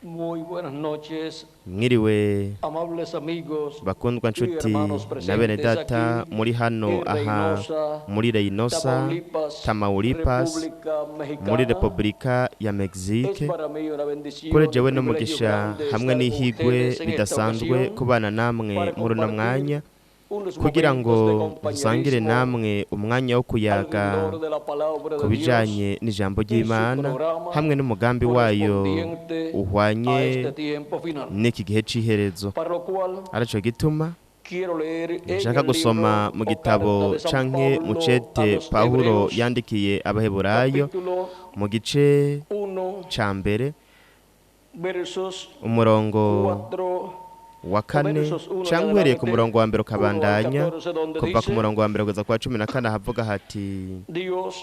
Muy buenas noches, Mwiriwe amables amigos bakundwa y nshuti hermanos na bene presentes data aquí muri hano en aha Reynosa, muri Reynosa, Tamaulipas, Tamaulipas, República muri Mexicana. Repubulika ya Es Mexique. para mí una bendición Kuri y jewe un privilegio n'umugisha grande hamwe estar con n'ihigwe ustedes en esta bidasanzwe ocasión kubana namwe para muri uno compartir mwanya unos kugira ngo momentos de nsangire compañerismo namwe umwanya wo kuyaga alrededor de la palabra ku de Dios bijanye n'ijambo y su ry'Imana programa hamwe n'umugambi wayo correspondiente a uhwanye este tiempo final. n'iki gihe c'iherezo. Para lo cual Arico gituma quiero leer en nshaka el gusoma libro mu o gitabo carta de San canke mu Pablo a cete los Pawulo Hebreos, yandikiye Abaheburayo capítulo mu gice 1, ca mbere versos umurongo 4 wa o kane versos 1 en canke uhereye ku adelante, murongo wa mbere 1 al ukabandanya 14, donde kuva ku dice: murongo wa mbere kugeza ku wa 14 havuga hati: Dios,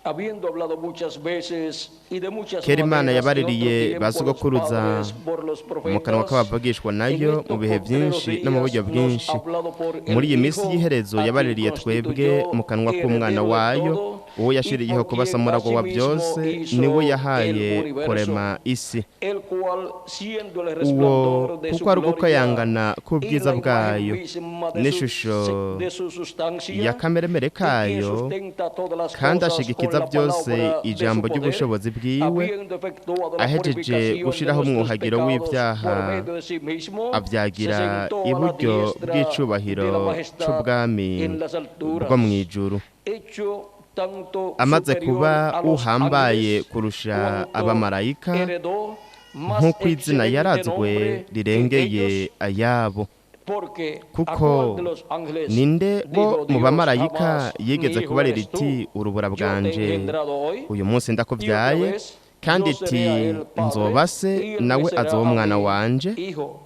habiendo hablado muchas veces y de muchas Kera Imana maneras en otro yabaririye tiempo ba a los sogokuruza padres por los mu kanwa profetas, k'abavugishwa en nayo mu estos bihe postreros byinshi no mu días buryo nos bwinshi. ha hablado por el Muri iyi minsi Hijo, y'iherezo a quien yabaririye twebwe constituyó mu kanwa k'umwana heredero de wayo, todo uwo y yashiriyeho por kuba quien samuragwa wa asimismo byose, niwe hizo el yahaye universo, kurema isi. el cual siendo el Uwo resplandor de su kuko ari gloria ugukayangana y k'ubwiza la imagen bwayo misma de su, n'ishusho de su ya sustancia, kameremere y quien kayo, sustenta todas las kandi cosas con ashigikiza la byose palabra de su ijambo poder, ry'ubushobozi bwiwe, habiendo efectuado la ahejeje purificación de gushiraho nuestros umwuhagiro pecados por w'ivyaha, medio de sí mismo, se avyagira sentó a la iburyo diestra de la bw'icubahiro majestad c'ubwami en las bwo alturas, mw'ijuru, hecho tanto amaze superior kuba a los uhambaye ángeles, kurusha cuanto abamarayika, heredó más nk'uko izina excelente yarazwe nombre que rirengeye ellos, ayabo. porque ¿a Kuko cuál de los ángeles ninde bo dijo mu Dios bamarayika jamás, mi yigeze hijo kubarira eres iti: tú, urubura yo te he bwanje, engendrado hoy? uyu munsi Y otra ndakuvyaye, vez, kandi yo iti: seré a él padre, nzoba se, y él me nawe será azoba a umwana mí wanje. hijo.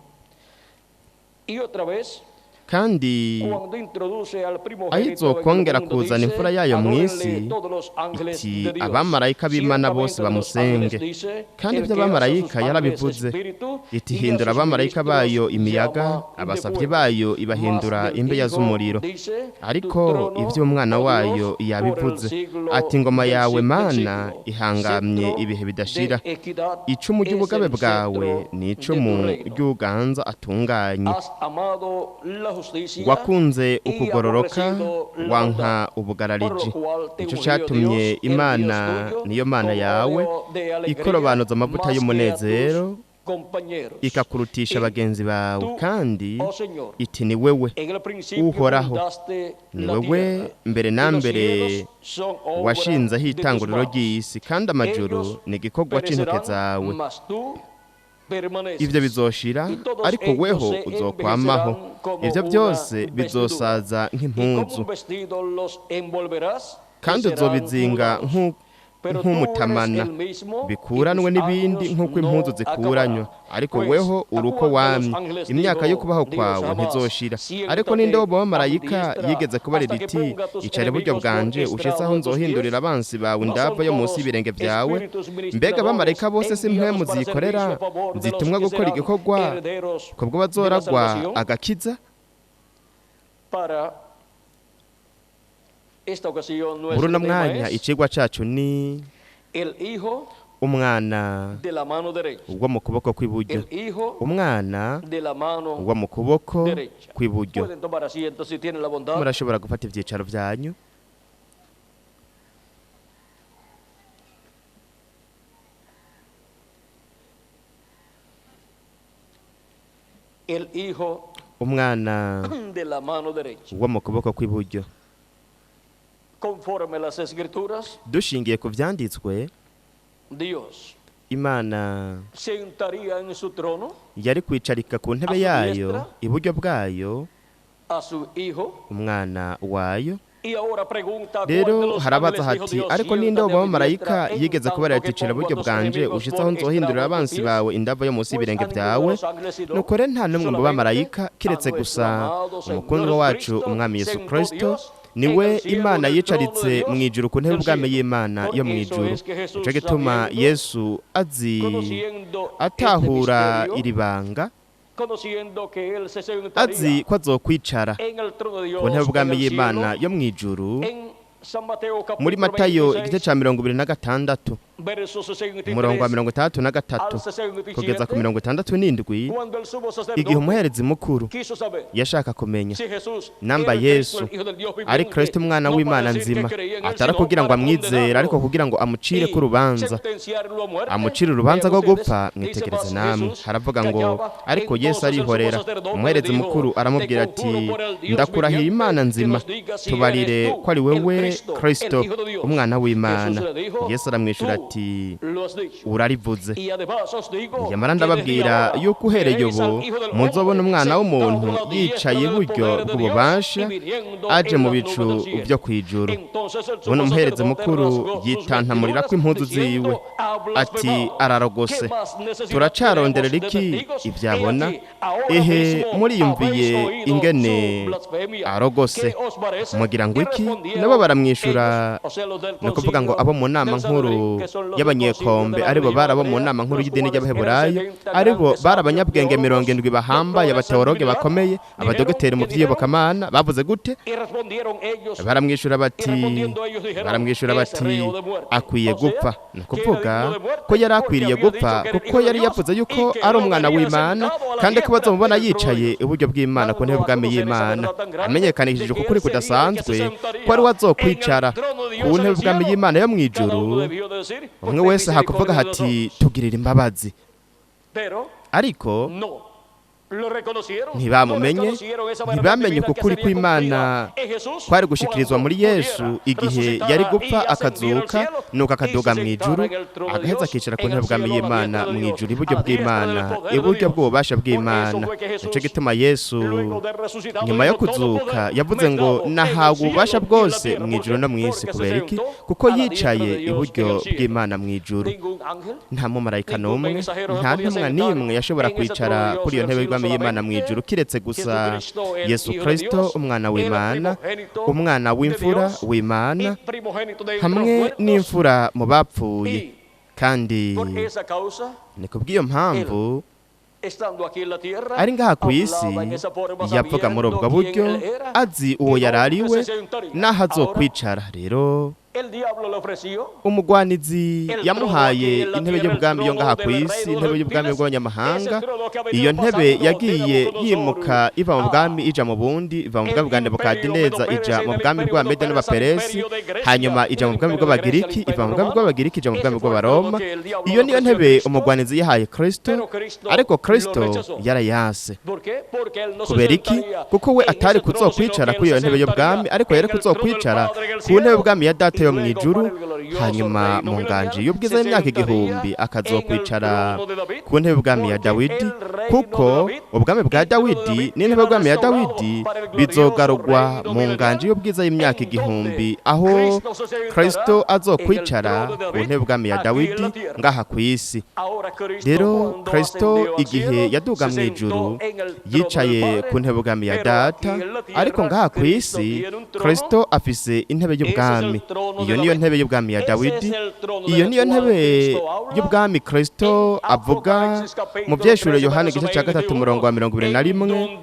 Y otra vez, Kandi cuando introduce al primogénito en el ayizokwongera mundo, kuzana dice: imfura yayo adórenle mw'isi, todos los ángeles iti: de Dios. abamarayika b'Imana bose Ciertamente de los ángeles bamusenge. dice: Kandi el que hace a sus ivy'abamarayika ángeles yarabivuze, espíritu iti: y a hindura sus abamarayika ministros bayo imiyaga, llama de abasavyi fuego. bayo Mas ibahindura del imbeya Hijo z'umuriro. dice: tu Ariko trono, ivy'umwana oh Dios, wayo por el yabivuze, siglo ati: ingoma del yawe del Mana siglo. ihangamye Cetro ibihe de bidashira, equidad icumu es ry'ubugabe el bwawe cetro ni de tu icumu reino. ry'uganza atunganye. Has amado la justicia Wakunze y ukugororoka, aborrecido la wanka maldad, por ubugarariji. lo cual te Nico ungió catumye Dios, el Dios Imana tuyo, niyo Mana con yawe óleo de alegría ikorobanuza amavuta más que a tus y'umunezero, compañeros. ikakurutisha Y bagenzi bawe. tú, Kandi oh Señor, iti: ni wewe en el principio Uhoraho, fundaste ni la wewe tierra, mbere y na los mbere cielos son obra washinzeho de tus itanguriro manos. ry'isi, kandi amajuru Ellos ni igikorwa c'intoke perecerán, zawe. mas tú permaneces. Ivyo bizoshira, Y todos ariko ellos weho se uzokwamaho. envejecerán como Ivyo una byose vestidura. bizosaza Y como nk'impuzu, un vestido los envolverás y kandi serán uzobizinga mudados. Pero tú eres nk'umutamana, el mismo y bikuranwe tus n'ibindi años nk'uko no impuzu zikuranywa. acabarán. Ariko Pues, weho ¿a uri uko cuál de los wamye, ángeles imyaka yo dijo kubaho Dios kwawe jamás, ntizoshira. Ariko ninde siéntate wo mu a mi bamarayika diestra yigeze kubarira hasta que iti: ponga tus icara iburyo enemigos por bwanje, ushitse aho estrado de tus pies? nzohindurira abansi bawe ¿No indava son yo munsi todos y'ibirenge vyawe? espíritus Mbega ministradores abamarayika bose si impwemu enviados para zikorera, servicio a favor de los zitumwa que gukora serán igikorwa herederos kubwo de la bazoragwa salvación? agakiza? Para esta ocasión Muri nuestro uno tema mwanya es icigwa cacu ni el hijo umwana de la mano derecha. wo mu kuboko kw'iburyo. El hijo Umwana de la mano wo mu kuboko derecha. kw'iburyo. Pueden tomar asiento si tienen la bondad. Murashobora gufata ivyicaro vyanyu. El hijo Umwana de la mano derecha. wo mu kuboko kw'iburyo. Conforme las escrituras, Dushingiye ku vyanditswe, Dios Imana sentaría en su trono yari kwicarika ku ntebe a su yayo diestra iburyo bwayo a su hijo. umwana wayo. Y ahora pregunta cuál de Rero los harabaza ángeles dijo hati: Dios, ariko ninde wo siéntate a mi bamarayika diestra en yigeze kubarira tanto ati: que icara pongo iburyo a tus bwanje, enemigos ushitse por aho nzohindurira estrado de tus abansi pies? bawe indava yo munsi Pues y'ibirenge a ninguno de vyawe? los ángeles sino Nuko rero nta n'umwe mu solamente bamarayika a kiretse nuestro gusa amado Señor umukundwa wacu Jesucristo umwami Yesu sentó Kristo, Dios en niwe el cielo Imana del trono de yicaritse Dios mu ijuru ku ntebe del ubwami cielo. y'Imana Por yo mu eso ijuru. es que Jesús, Nico gituma sabiendo, Yesu azi conociendo este atahura misterio, iri banga, conociendo que él se azi sentaría ko azokwicara en el trono de ku ntebe Dios en ubwami el y'Imana cielo, yo mu ijuru. en San Mateo Muri capítulo Matayo igice 26, ca 26, Umurongo wa 63 kugeza ku 67. Igihe umuherezi mukuru yashaka kumenya namba Yesu ari Kristo umwana w'Imana nzima, atari kugira ngo amwizere, ariko kugira ngo amucire ku rubanza, amucire urubanza rwo gupfa. Mwitegereze namwe, haravuga ngo: "Ariko Yesu arihorera. Umuherezi mukuru aramubwira ati: 'Ndakurahira Imana nzima, tubarire ko ari wewe Kristo umwana w'Imana.' Yesu aramwishyura ati: 'Urarivuze. Nyamara ndababwira yuko uhereye ubu muzobona Umwana w'umuntu yicaye iburyo bw'ububasha, aje mu bicu byo ku ijuru.' Buno umuherezi mukuru yitantamurira ko impuzu ziwe, ati: 'Ararogose! Turacaronderera iki ibyabona? Ehe, muriyumviye ingene arogose. Mugira ngo iki?' Nabo baramwishyura, ni ukuvuga ngo abo mu nama nkuru y'abanyekombe, aribo bari abo mu nama nkuru y'idini ry'Abaheburayo, aribo bari abanyabwenge 70 bahambaye, abateologe bakomeye, abadogiteri mu by'iyobokamana, bavuze gute? Baramwishyura bati: 'Akwiye gupfa.' Ni ukuvuga ko yari akwiriye gupfa kuko yari yavuze yuko ari umwana w'Imana, kandi ko bazamubona yicaye iburyo bw'Imana ku ntebe bw'ami y'Imana. Amenyekanishije ukuri kudasanzwe ko ari we azokwicara ku ntebe bw'ami y'Imana yo mu ijuru, umwe wese hakuvuga hati: 'Tugirira imbabazi.' Ariko ntibamumenye, ntibamenye uku kuri kw'Imana kwari gushikirizwa muri Yesu igihe yari gupfa, akazuka, nuko akaduga mu ijuru, agaheza akicara ku ntebe bw'ami y'Imana mu ijuru, iburyo bw'Imana, iburyo bw'ububasha bw'Imana. Nicyo gituma Yesu nyuma yo kuzuka yavuze ngo: 'Nahawe ububasha bwose mu ijuru no mu isi.' Kubera iki? Kuko yicaye iburyo bw'Imana mu ijuru. Nta mumarayika n'umwe, nta ntumwa n'imwe yashobora kwicara kuri iyo ntebe y'ubwami y'Imana mu ijuru, kiretse gusa Yesu Kristo umwana w'Imana, umwana w'imfura w'Imana, hamwe n'imfura mu bapfuye. Kandi ni kubw'iyo mpamvu ari ngaha ku isi yavuga muri ubwo buryo, azi uwo yari ari we n'aho azokwicara. Rero umugwanizi yamuhaye intebe y'ubwami yo ngaha ku isi, intebe y'ubwami bw'abanyamahanga. Iyo ntebe yagiye yimuka iva mu bwami ija mu bundi, iva mu bwami bwa Nebukadineza ija mu bwami bw'Abamede n'Abaperesi, hanyuma ija mu bwami bw'Abagiriki, iva mu bwami bw'Abagiriki ija mu bwami bw'Abaroma. Iyo niyo ntebe umugwanizi yahaye Kristo, ariko Kristo yarayase. Kubera iki? Kuko we atari kuzokwicara kuri iyo ntebe y'ubwami, ariko yari kuzokwicara ku ntebe y'ubwami ya Data yo mu ijuru, hanyuma mu nganji y'ubwiza y'imyaka 1000 akazokwicara ku ntebe y'ubwami ya Dawidi, kuko ubwami bwa Dawidi n'intebe y'ubwami ya Dawidi bizogarurwa mu nganji y'ubwiza y'imyaka 1000, aho Kristo azokwicara ku ntebe y'ubwami ya Dawidi ngaha ku isi. Rero Kristo igihe yaduga mu ijuru yicaye ku ntebe y'ubwami ya Data, ariko ngaha ku isi Kristo afise intebe y'ubwami. Iyo niyo ntebe y'ubwami ya Dawidi, iyo niyo ntebe y'ubwami Kristo avuga mu Byeshure Yohana igice cya 3, umurongo wa 21,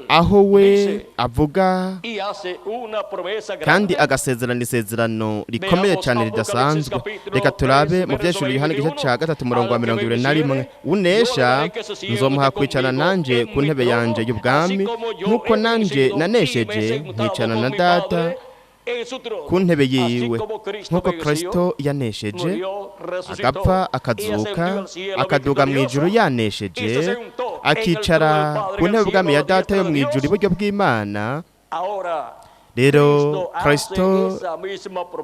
aho we avuga kandi agasezerana isezerano rikomeye cyane ridasanzwe. Reka turabe mu Byeshure Yohana igice cya 3, umurongo wa 21: "Unesha nzomuha kwicarana nanje ku ntebe yanje y'ubwami, nk'uko nanje nanesheje nkicarana na Data ku ntebe yiwe." Nk'uko Kristo yanesheje, agapfa, akazuka, akaduga mu ijuru yanesheje, akicara ku ntebe bwami ya Data yo mu ijuru iburyo bw'Imana, rero Kristo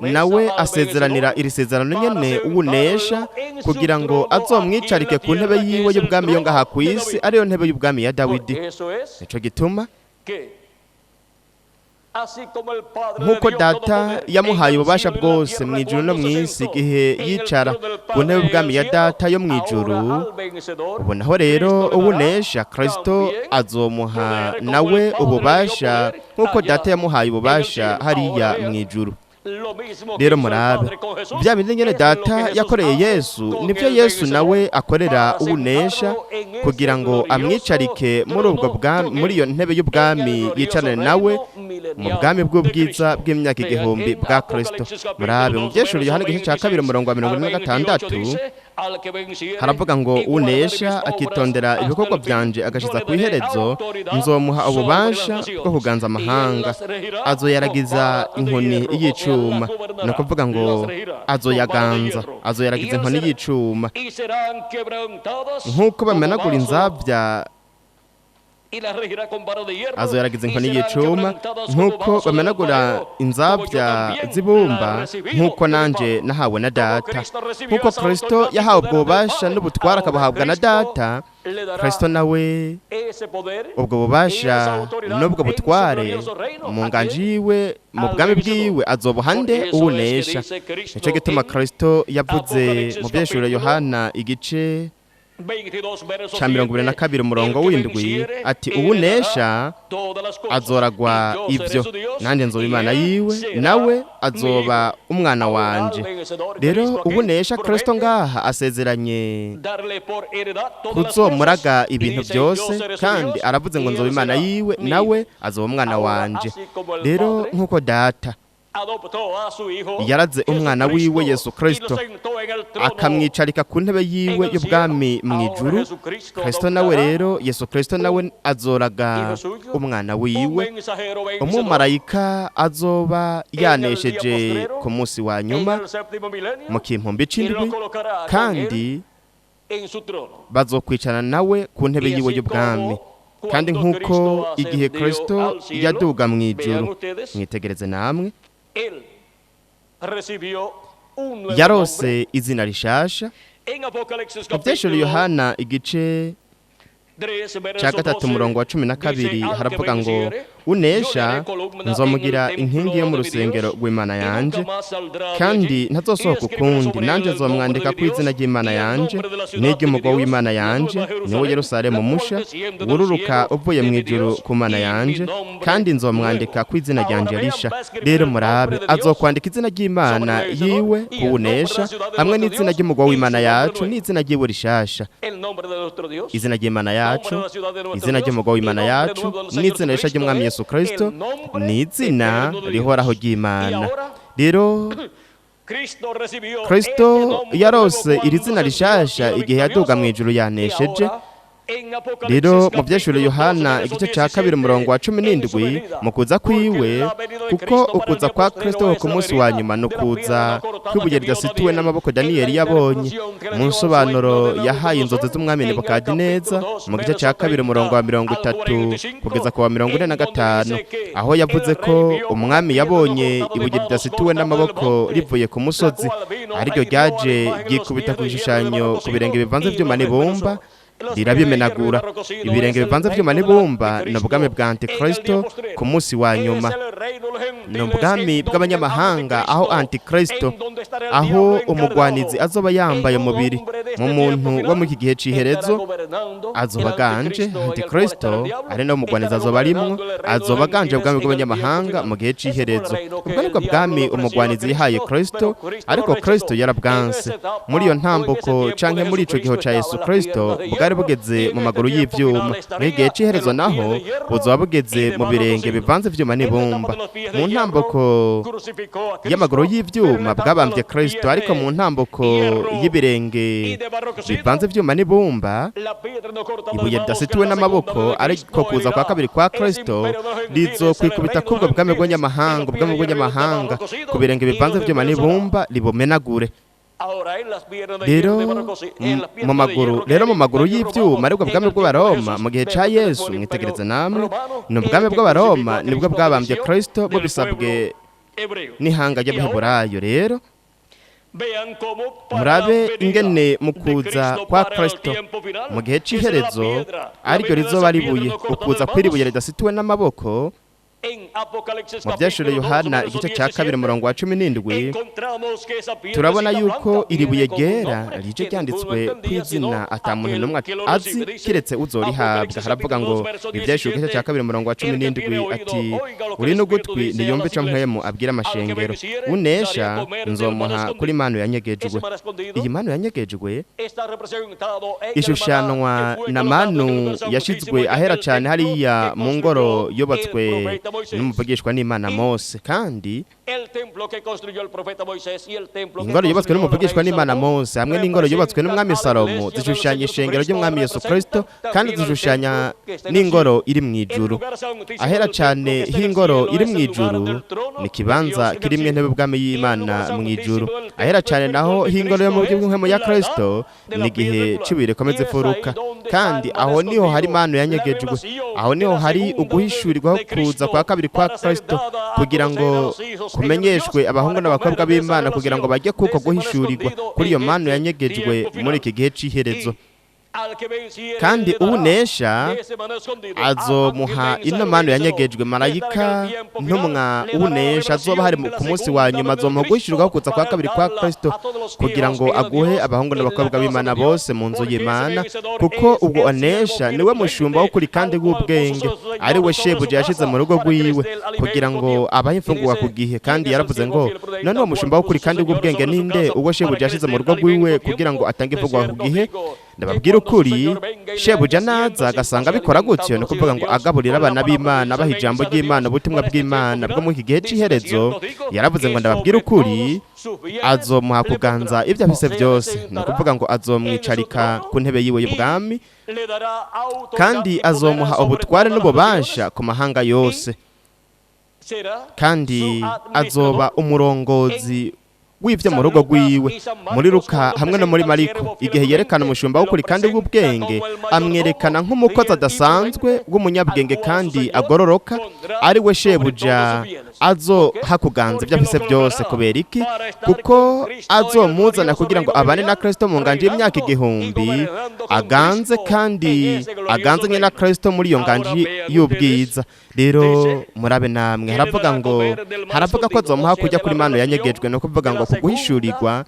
nawe asezeranira iri sezerano nyene uwunesha, kugira ngo azomwicarike ku ntebe yiwe y'ubwami yo ngaha ku isi, ariyo ntebe y'ubwami ya Dawidi. Nico gituma nk'uko Data yamuhaye ububasha bwose mu ijuru no mu isi igihe yicara ku ntebe y'ubwami ya Data yo mu ijuru, ubu naho rero uwunesha Kristo azomuha nawe ububasha nk'uko Data yamuhaye ububasha hariya mu ijuru. Rero murabe bya bindi nyene Data yakoreye Yesu, nibyo Yesu nawe akorera uwunesha, kugira ngo amwicarike muri ubwo bwami, muri iyo ntebe y'ubwami, yicarane nawe mu bwami bw'ubwiza bw'imyaka 1000 bwa Kristo. Murabe mu Vyeshuro Yohana igice ca 2, umurongo wa 46, haravuga ngo: "Unesha akitondera ibikorwa byanje agashiza ku iherezo, nzomuha ububasha bwo kuganza amahanga, azoyaragiza inkoni y'icuma." Ni ukuvuga ngo azoyaganza, azoyaragiza inkoni y'icuma nk'uko bamenagura inzabya. Azoyaragiza inkoni y'icuma nk'uko bamenagura inzabya z'ibumba, nk'uko nanjye nahawe na Data. Nk'uko Kristo yahawe ubwo bubasha n'ubutware akabuhabwa na Data, Kristo nawe ubwo bubasha n'ubwo butware mu nganji yiwe, mu bwami bwiwe, azobuha nde? Uwunesha. Nicyo gituma Kristo yavuze mu Byeshuro Yohana igice ca 22, umurongo w'7, ati: "Uwunesha azoragwa ibyo, nanjye nzoba Imana yiwe, nawe azoba umwana wanje." Rero uwunesha, Kristo ngaha asezeranye kuzomuraga ibintu byose, kandi aravuze ngo: "Nzoba Imana yiwe, nawe azoba umwana wanje." Rero nk'uko Data yaraze umwana wiwe Yesu Kristo, akamwicarika ku ntebe yiwe y'ubwami mu ijuru, Kristo nawe rero, Yesu Kristo nawe azoraga umwana wiwe umumarayika azoba yanesheje ku munsi wa nyuma mu kimpumbi c'indwi, kandi bazokwicarana nawe ku ntebe yiwe y'ubwami. Kandi nk'uko igihe Kristo yaduga mu ijuru, mwitegereze namwe, yarose izina rishasha. Mu Byeshuro Yohana igice cya 3, umurongo wa 12, haravuga ngo: "Unesha nzomugira inkingi yo mu rusengero rw'Imana yanje, kandi ntazosohoka ukundi. Nanjye nzomwandika ku izina ry'Imana yanje n'iry'umugwa w'Imana yanje, niwo Yerusalemu musha wururuka uvuye mu ijuru ku Mana yanje, kandi nzomwandika ku izina ryanje risha." Rero murabe, azokwandika izina ry'Imana yiwe kuwunesha, hamwe n'izina ry'umugwa w'Imana yacu n'izina ryiwe rishasha. Izina ry'Imana yacu, izina ry'umugwa w'Imana yacu n'izina risha ry'Umwami Yesu Kristo, ni izina rihoraho ry'Imana. Rero Kristo yarose iri zina rishasha igihe yaduga mu ijuru yanesheje. Rero mu Byeshuro Yohana igice cya 2, umurongo wa 17, mu kuza kwiwe, kuko ukuza kwa Kristo ku munsi wa nyuma ni ukuza kw'ibuye ridasituwe n'amaboko Daniyeli yabonye mu nsobanuro yahaye inzozi z'umwami Nebukadineza, mu gice cya 2, umurongo wa 30 kugeza ku wa 45, aho yavuze ko umwami yabonye ibuye ridasituwe n'amaboko rivuye ku musozi, ariryo ryaje ryikubita ku gishushanyo ku birenge bivanze ibyuma n'ibumba, rirabimenagura. Ibirenge bivanze byuma n'ibumba ni ubwami bwa Antikristo ku munsi wa nyuma, ni ubwami bw'abanyamahanga, aho Antikristo, aho umugwanizi azoba yambaye umubiri mu muntu wo muri iki gihe c'iherezo, azoba aganje. Antikristo, ari nawe umugwanizi azoba arimwo, azoba aganje ubwami bw'abanyamahanga mu gihe c'iherezo. Ubwo nibwo bwami umugwanizi yihaye Kristo, ariko Kristo yarabwanse. Muri iyo ntambuko canke muri ico gihe ca Yesu Kristo, bwari bugeze mu maguru y'ivyuma. Muri gihe c'iherezo naho buzoba bugeze mu birenge bivanze ivyuma n'ibumba. Mu ntambuko y'amaguru y'ivyuma bwabambye Kristo, ariko mu ntambuko y'ibirenge bivanze ivyuma n'ibumba, ibuye ridasituwe n'amaboko, ariko kuza kwa kabiri kwa Kristo, rizokwikubita kubwo bwami bw'abanyamahanga, ubwami bw'abanyamahanga ku birenge bivanze ivyuma n'ibumba, ribumenagure. Rero mu maguru, rero mu maguru y'ivyuma, aribwo bwami bw'Abaroma mu gihe ca Yesu, mwitegereze namwe, ni ubwami bw'Abaroma nibwo bwabambye Kristo bubisabwe n'ihanga ry'Abaheburayo. Rero murabe ingene mu kuza kwa Kristo mu gihe c'iherezo, ariryo rizoba ribuye, ukuza kw'iribuye ridasituwe n'amaboko. Mu byashuri Yohana igice cya 2 murongo wa 17 turabona yuko iri buye ryera rije ryanditswe ku izina ata muntu n'umwe azi kiretse uzorihabwa. Haravuga ngo ibyashuri igice cya 2 murongo wa 17 ati uri n'ugutwi niyumve ico mpwemu abwira amashengero, unesha nzomuha kuri manu yanyegejwe. Iyi manu yanyegejwe ishushanwa na manu yashizwe ahera cyane hariya mu ngoro yubatswe n'umuvugishwa n'Imana Mose, kandi ingoro yubatswe n'umuvugishwa n'Imana Mose hamwe n'ingoro yubatswe n'umwami Salomo zishushanya ishengero ry'umwami Yesu Kristo, kandi zishushanya n'ingoro iri mu ijuru. Ahera cyane h'ingoro iri mu ijuru ni kibanza kirimwe intebe ubwami y'Imana mu ijuru. Ahera cyane naho h'ingoro yo mu buryo bw'impwemu ya Kristo ni gihe cibire komeze furuka, kandi aho niho hari manu yanyegejwe, aho niho hari uguhishurirwa kuza kwa kabiri kwa Kristo kugira ngo kumenyeshwe abahungu n'abakobwa b'Imana, kugira ngo bajye kuko guhishurirwa kuri iyo manu yanyegejwe muri iki gihe c'iherezo. Kandi unesha azomuha ino manu yanyegejwe. Marayika ntumwa unesha azoba hari ku munsi wa nyuma azomuha guhishurirwa kuza kwa kabiri kwa Kristo kugira ngo aguhe abahungu n'abakobwa b'Imana bose mu nzu y'Imana, kuko ubwo anesha niwe mushumba w'ukuri kandi w'ubwenge, ari we shebuja yashize mu rugo rwiwe kugira ngo abahe imfungurwa ku gihe. Kandi yaravuze ngo none uwo mushumba w'ukuri kandi w'ubwenge ninde, ubwo shebuja yashize mu rugo rwiwe kugira ngo atange imfungurwa ku gihe? Ndababwira ukuri, shebuja naza agasanga abikora gutyo, ni ukuvuga ngo agaburira abana b'Imana, abaha ijambo ry'Imana, ubutumwa bw'Imana bwo muri iki gihe c'iherezo. Yaravuze ngo ndababwira ukuri, azomuha kuganza ibyo afise byose, ni ukuvuga ngo azomwicarika ku ntebe yiwe y'ubwami, kandi azomuha ubutware n'ububasha ku mahanga yose, kandi azoba umurongozi w'ivyo mu rugo rwiwe. Muri Luka hamwe no muri Mariko, igihe yerekana umushumba w'ukuri kandi w'ubwenge, amwerekana nk'umukozi adasanzwe w'umunyabwenge kandi agororoka, ari we shebuja azoha kuganza ibyo afise byose. Kubera iki? Kuko azomuzana kugira ngo abane na Kristo mu nganje y'imyaka 1000, aganze kandi aganzanye na Kristo muri iyo nganje y'ubwiza. Rero murabe namwe, haravuga ngo haravuga ko azomuha kujya kuri manu yanyegejwe, no kuvuga ngo kuguhishurirwa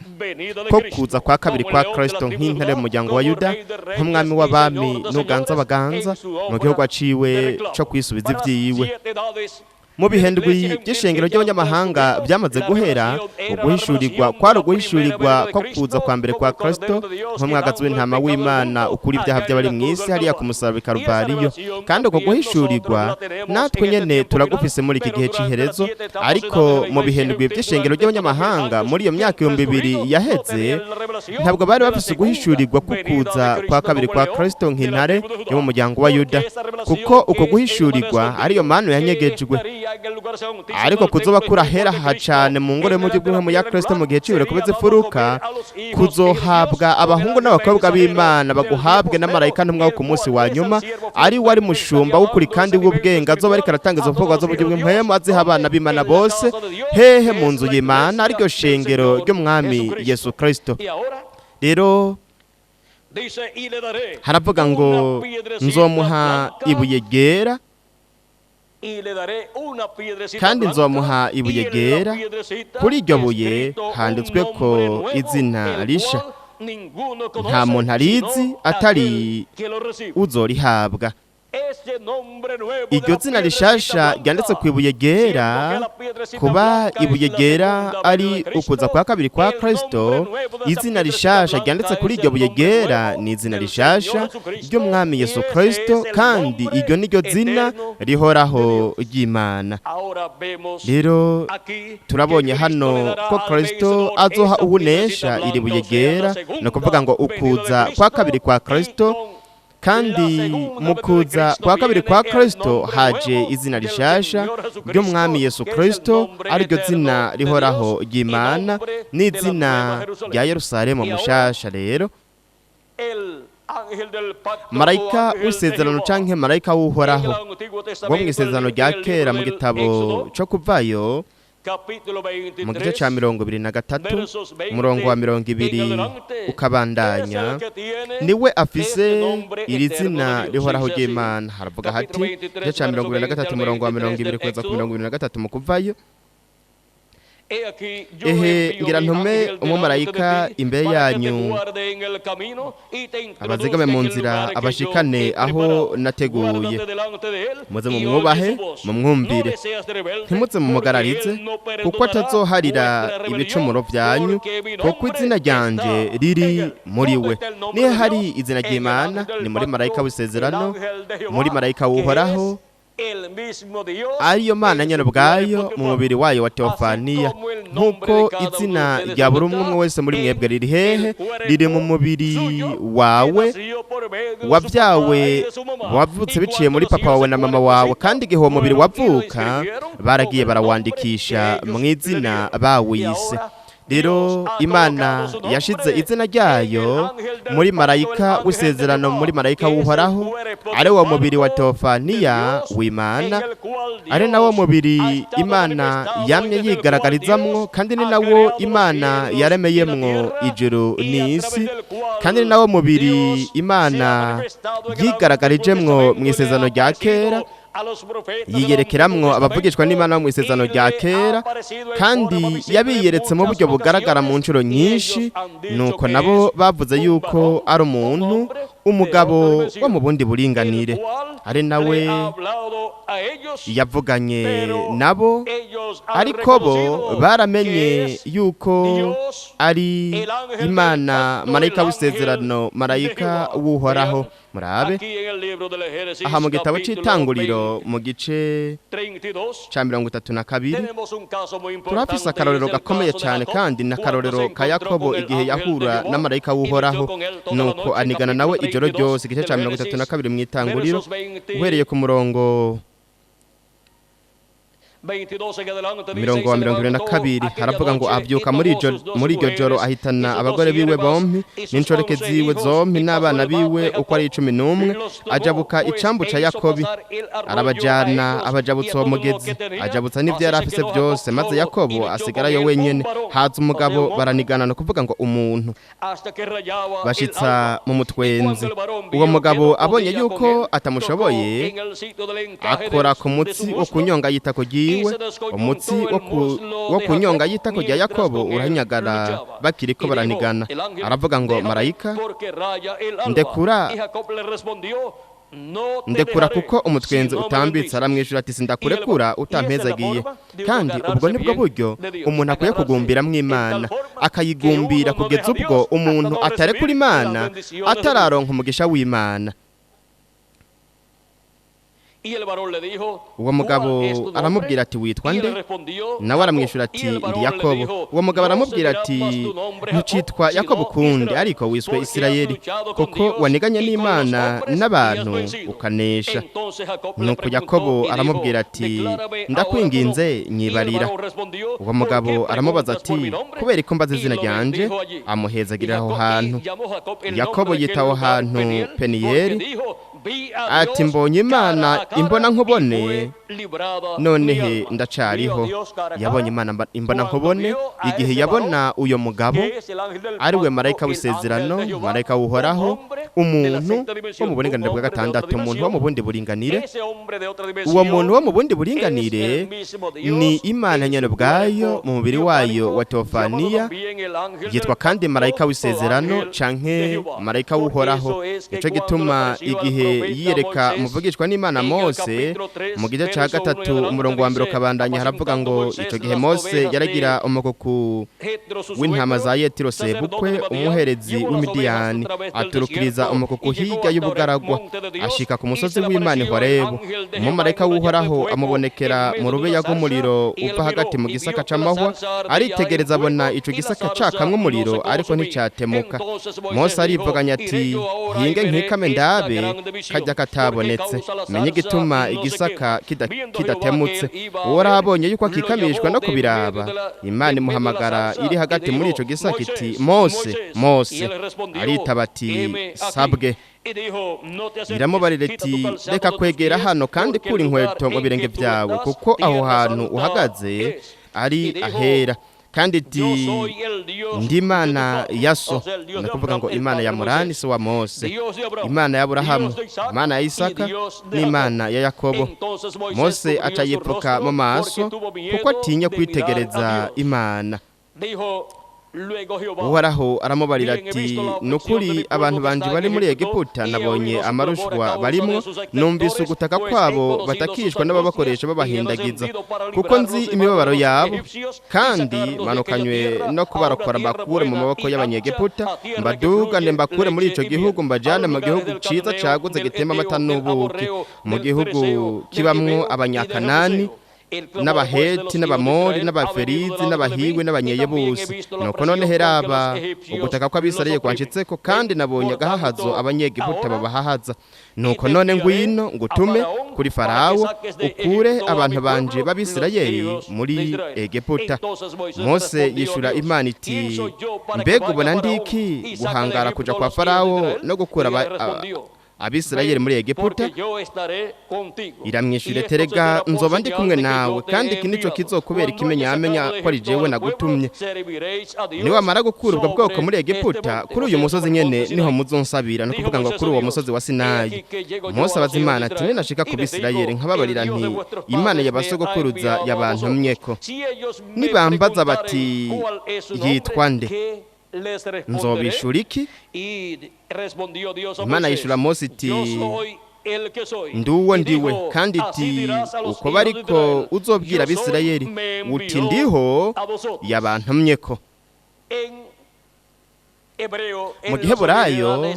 ko kuza kwa kabiri kwa Kristo nk'intare mu muryango wa Yuda, nk'umwami w'abami n'uganza abaganza mu gihugu aciwe co kwisubiza ivyiwe. Mu bihendwi by'ishengero ry'abanyamahanga byamaze guhera, uguhishurirwa kwari uguhishurirwa ko kuza kwa mbere kwa Kristo nk'umwagazi w'intama w'Imana ukuri ibyaha by'abari mu isi hariya ku musaraba i Karuvariyo. Kandi uko guhishurirwa natwe nyene turagufise muri iki gihe c'iherezo, ariko mu bihendwi by'ishengero ry'abanyamahanga muri iyo myaka 2000 yaheze ntabwo bari bafise uguhishurirwa ko kuza kwa kabiri kwa Kristo nk'intare yo mu muryango wa Yuda, kuko uko guhishurirwa ariyo manu yanyegejwe. Ariko kuzoba kurahera cyane mu ngoro y'umujyi bw'impwemu ya Kristo mu gihe cy'ibirori kubeze furuka, kuzohabwa abahungu n'abakobwa b'Imana baguhabwe na marayika ntumwa wo ku munsi wa nyuma, ari wari mushumba w'ukuri kandi w'ubwenge, azoba ariko aratanga izo mfungwa z'uburyo bw'impwemu aziha abana b'Imana bose hehe mu nzu y'Imana, ariryo shengero ry'umwami Yesu Kristo. Rero haravuga ngo nzomuha ibuye ryera, kandi nzomuha ibuye ryera, kuri iryo buye handitswe ko izina risha nta muntu arizi atari uzorihabwa. Iryo zina rishasha ryanditse ku ibuye ryera, kuba ibuye ryera ari ukuza kwa kabiri kwa Kristo, izina rishasha ryanditse kuri iryo buye ryera ni izina rishasha ry'umwami Yesu Kristo, kandi iryo ni ryo zina rihoraho ry'Imana. Rero turabonye hano ko Kristo azoha ubunesha iri buye ryera, ni ukuvuga ngo ukuza kwa kabiri kwa Kristo, kandi mu kuza kwa kabiri kwa Kristo haje izina rishasha ry'umwami Yesu Kristo, ariryo zina rihoraho ry'Imana n'izina rya Yerusalemu mushasha. Rero marayika w'isezerano canke marayika w'Uhoraho wo mu isezerano rya kera mu gitabo co Kuvayo Mu gice cya 23, umurongo wa 20 ukabandanya, niwe afise iri zina rihoraho ry'Imana. Haravuga hati, igice cya 23, umurongo wa 20 kugeza ku 23 mu Kuvayo: "Ehe, ngira ntume umumarayika imbere yanyu, abazigame mu nzira, abashikane aho nateguye. Muze mumwubahe, mumwumvire, ntimuze mumugararize, kuko atazoharira ibicumuro byanyu, kuko izina ryanje riri muri we." Niyo hari izina ry'Imana, ni muri marayika w'isezerano, muri marayika w'Uhoraho, ariyo Mana nyene ubwayo mu mubiri wayo wa teofaniya. Nk'uko izina rya buri umwe umwe wese muri mwebwe riri hehe? Riri mu mubiri wawe wabyawe, wavutse biciye muri papa wawe na mama wawe. Kandi igihe uwo mubiri wavuka, baragiye barawandikisha mu izina bawise. Rero Imana yashize izina ryayo muri marayika w'isezerano, muri marayika w'Uhoraho, ari wo mubiri wa teofaniya w'Imana, ari nawo mubiri Imana yamye yigaragarizamwo, kandi ni nawo Imana yaremeyemwo ijuru n'isi, kandi ni nawo mubiri Imana yigaragarijemwo mu isezerano rya kera, yiyerekeramwo abavugishwa n'Imana bo mu isezerano rya kera, kandi yabiyeretse mu buryo bugaragara mu nshuro nyinshi. Nuko nabo bavuze yuko ari umuntu, umugabo wo mu bundi buringanire, ari nawe yavuganye nabo, ariko bo baramenye yuko ari Imana, marayika w'isezerano, marayika w'Uhoraho. Murabe aha mu gitabo c'Itanguriro, mu gice ca 32, turafise akarorero gakomeye cyane, kandi ni akarorero ka Yakobo igihe yahura na marayika w'Uhoraho, nuko anigana nawe ijoro ryose. Igice ca 32 mu Itanguriro, uhereye ku murongo mirongo wa 22, haravuga ngo: "Abyuka muri iryo joro, ahitana abagore biwe bompi n'inshoreke ziwe zompi n'abana biwe uko ari 11, ajabuka icambu ca Yakobi, arabajana, abajabutsa uwo mugezi, ajabutsa n'ibyo yari afise byose. Maze Yakobo asigarayo wenyene. Haza umugabo baranigana," no kuvuga ngo umuntu, "bashitsa mu mutwenzi. Uwo mugabo abonye yuko atamushoboye, akora ku mutsi wo kunyonga y'itako ryiwe. Umutsi wo kunyonga y'itako rya Yakobo urahinyagara bakiriko baranigana. Aravuga ngo: 'Marayika, ndekura, ndekura, kuko umutwenzi utambitse.' Aramwishyura ati: 'Sindakurekura utampezagiye.'" Kandi ubwo nibwo buryo umuntu akwiye kugumbiramwo Imana, akayigumbira kugeza ubwo umuntu atarekura Imana atararonka umugisha w'Imana. Uwo mugabo aramubwira ati: 'Witwa nde?' Nawe aramwishyura ati: 'Ndi Yakobo.' Uwo mugabo aramubwira ati: 'Ntucitwa Yakobo ukundi, ariko wiswe Isirayeli, kuko waniganye n'Imana n'abantu ukanesha.' Nuko Yakobo aramubwira ati: 'Ndakwinginze, nyibarira.' Uwo mugabo aramubaza ati: 'Kubera ko mbaza izina ryanje?' Amuhezagira aho hantu. Yakobo yita aho hantu Peniyeli, ati: 'Mbonye Imana imbona nkubone, nonehe ndacariho.' Yabonye Imana imbona nkubone igihe yabona uyo mugabo, ari we marayika w'isezerano, marayika w'Uhoraho, umuntu wo mu buringanire bwa gatandatu, umuntu wo mu bundi buringanire. Uwo muntu wo mu bundi buringanire ni Imana nyene ubwayo mu mubiri wayo wa teofaniya, yitwa kandi marayika w'isezerano canke marayika w'Uhoraho. Nico gituma igihe yiyereka umuvugishwa n'Imana Mose, mu gice ca 3, umurongo wa 1 ukabandanya, haravuga ngo: "Ico gihe Mose yaragira umukuku w'intama za Yetiro sebukwe, umuherezi w'Imidiyani, aturukiriza umukuku hirya y'ubugaragwa, ashika ku musozi w'Imana Horebu. Umumarayika w'Uhoraho amubonekera mu rubeya rw'umuriro uva hagati mu gisaka c'amahwa. Aritegereza, abona ico gisaka cakamwe umuriro, ariko nticatemuka. Mose arivuganya ati: 'Hinge nkikame ndabe kajya katabonetse, menye igituma igisaka kidatemutse.' Uhoraho abonye yuko akikamishwa no kubiraba, Imana imuhamagara iri hagati muri ico gisaka iti: 'Mose, Mose.' Aritaba ati: 'Sabwe.' Iramubarira iti: 'Reka kwegera hano, kandi kura inkweto mu birenge byawe, kuko aho hantu uhagaze Ari ahera, kandi iti: "Ndi Imana ya so", ni ukuvuga ngo Imana ya Murani, se wa Mose, Imana ya Aburahamu, Imana ya Isaka n'Imana ya Yakobo. Mose aca yipfuka mu maso kuko atinya kwitegereza Imana. Uhoraho aramubarira ati: "Ni ukuri abantu banje bari muri Egiputa nabonye amarushwa barimwo, numvise ugutaka kwabo batakishwa n'ababakoresha babahindagiza, kuko nzi imibabaro yabo, kandi manukanywe no kubarokora, mbakure mu maboko y'Abanyegiputa, mbadugane, mbakure muri ico gihugu, mbajane mu gihugu ciza cagutse gitemba amata n'ubuki, mu gihugu kibamwo Abanyakanani n'Abaheti n'Abamori n'Abaferizi n'Abahiwi n'Abanyeyebusi. Nuko none heraba, ugutaka kw'Abisirayeli kwanshitseko, kandi nabonye agahahazo Abanyegiputa babahahaza. Nuko none ngwino ngutume kuri Farawo, ukure abantu banje b'Abisirayeli muri Egiputa." Mose yishura Imana iti: "Mbega ubona ndiki guhangara kuja kwa Farawo no gukura Abisirayeli muri Egiputa?" Iramwishyura: "Terega nzoba ndi kumwe nawe, kandi iki nico kizokubera ikimenyamenya ko ari jewe nagutumye: niwamara gukura ubwo bwoko muri Egiputa, kuri uyu musozi nyene niho muzonsabira", no kuvuga ngo kuri uwo musozi wa Sinayi. Mose abaza Imana ati: "Ninashika ku Bisirayeli nkababarira nti: 'Imana yabasogokuruza yabantumyeko,' nibambaza bati: 'Yitwa nde?' nzobishura iki?" Imana yishura Mose iti: "Nduwo ndiwe. Kandi iti: 'Uko bariko uzobwira Abisirayeli uti: Ndiho yabantumyeko.'" Mu Giheburayo,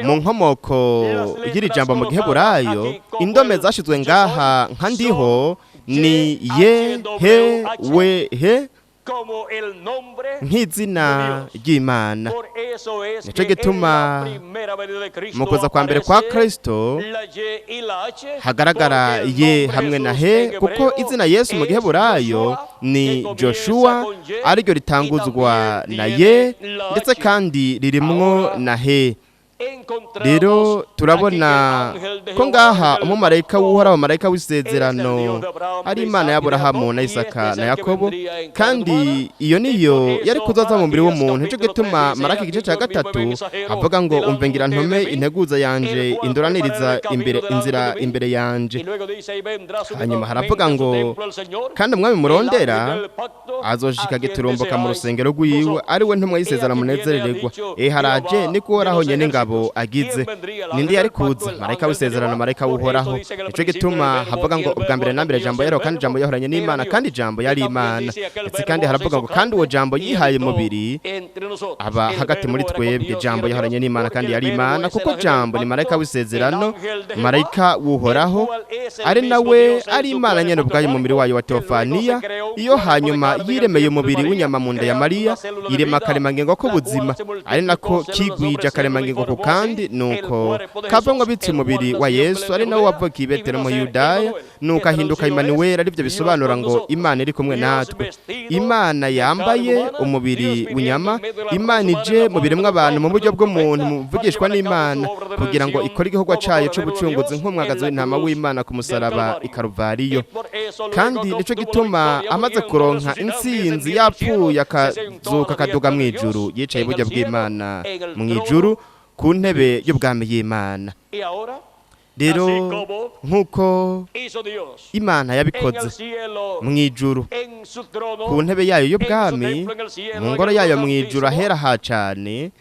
mu nkomoko y'iri jambo mu Giheburayo, indome zashizwe ngaha nka "Ndiho" ni ye, he, we, he, nk'izina ry'Imana. Nicyo gituma mu kuza kwa mbere kwa Kristo hagaragara ye hamwe na he, kuko izina Yesu mu Giheburayo ni Joshua, ariryo ritanguzwa na ye, ndetse kandi ririmwo na he. Rero turabona ko ngaha umumarayika w'Uhoraho, marayika w'isezerano, ari Imana y'Aburahamu na Isaka na Yakobo, kandi iyo niyo yari kuzaza mu mubiri w'umuntu. Nicyo gituma Maraki igice cya 3 avuga ngo: "Umve, ngira ntume integuza yanje indoraniriza imbere inzira imbere yanje." Hanyuma haravuga ngo: "Kandi umwami murondera azoshika giturumbuka mu rusengero rw'iwe, ari we ntumwa y'isezerano munezerererwa. Haraje, niko Uhoraho nyene ingabo agize." Ninde yari kuza? Marayika w'isezerano, marayika w'Uhoraho. Nico gituma havuga ngo: "Ubwa mbere na mbere Jambo yariho, kandi Jambo yahoranye n'Imana, kandi Jambo yari Imana." Ndetse kandi haravuga ngo: "Kandi uwo Jambo yihaye umubiri aba hagati muri twebwe." Jambo yahoranye n'Imana kandi yari Imana, kuko Jambo ni marayika w'isezerano, marayika w'Uhoraho, ari nawe ari Imana nyene ubwayo mu mubiri wayo wa teofaniya. Iyo hanyuma yiremeye umubiri w'inyama mu nda ya Mariya, irema akaremangingo k'ubuzima, ari nako kigwije akaremangingo ku kandi, nuko kavamwo bitse umubiri wa Yesu, ari nawe wavukiye i Betelehemu mu Yudaya, nuko ahinduka Imanuweli, aribyo bisobanura ngo Imana iri kumwe natwe. Imana yambaye umubiri w'inyama, Imana ije mu biremwa abantu mu buryo bw'umuntu muvugishwa n'Imana, kugira ngo ikore igikorwa cayo c'ubucunguzi nk'umwagazi w'intama w'Imana ku musaraba i Karuvariyo. Kandi nico gituma amaze kuronka intsinzi, yapfuye, akazuka, akaduga mu ijuru, yicaye iburyo bw'Imana mu ijuru ku ntebe y'ubwami y'Imana. Rero nk'uko Imana yabikoze mu ijuru ku ntebe yayo y'ubwami, mu ngoro yayo mu ijuru ahera ha cane,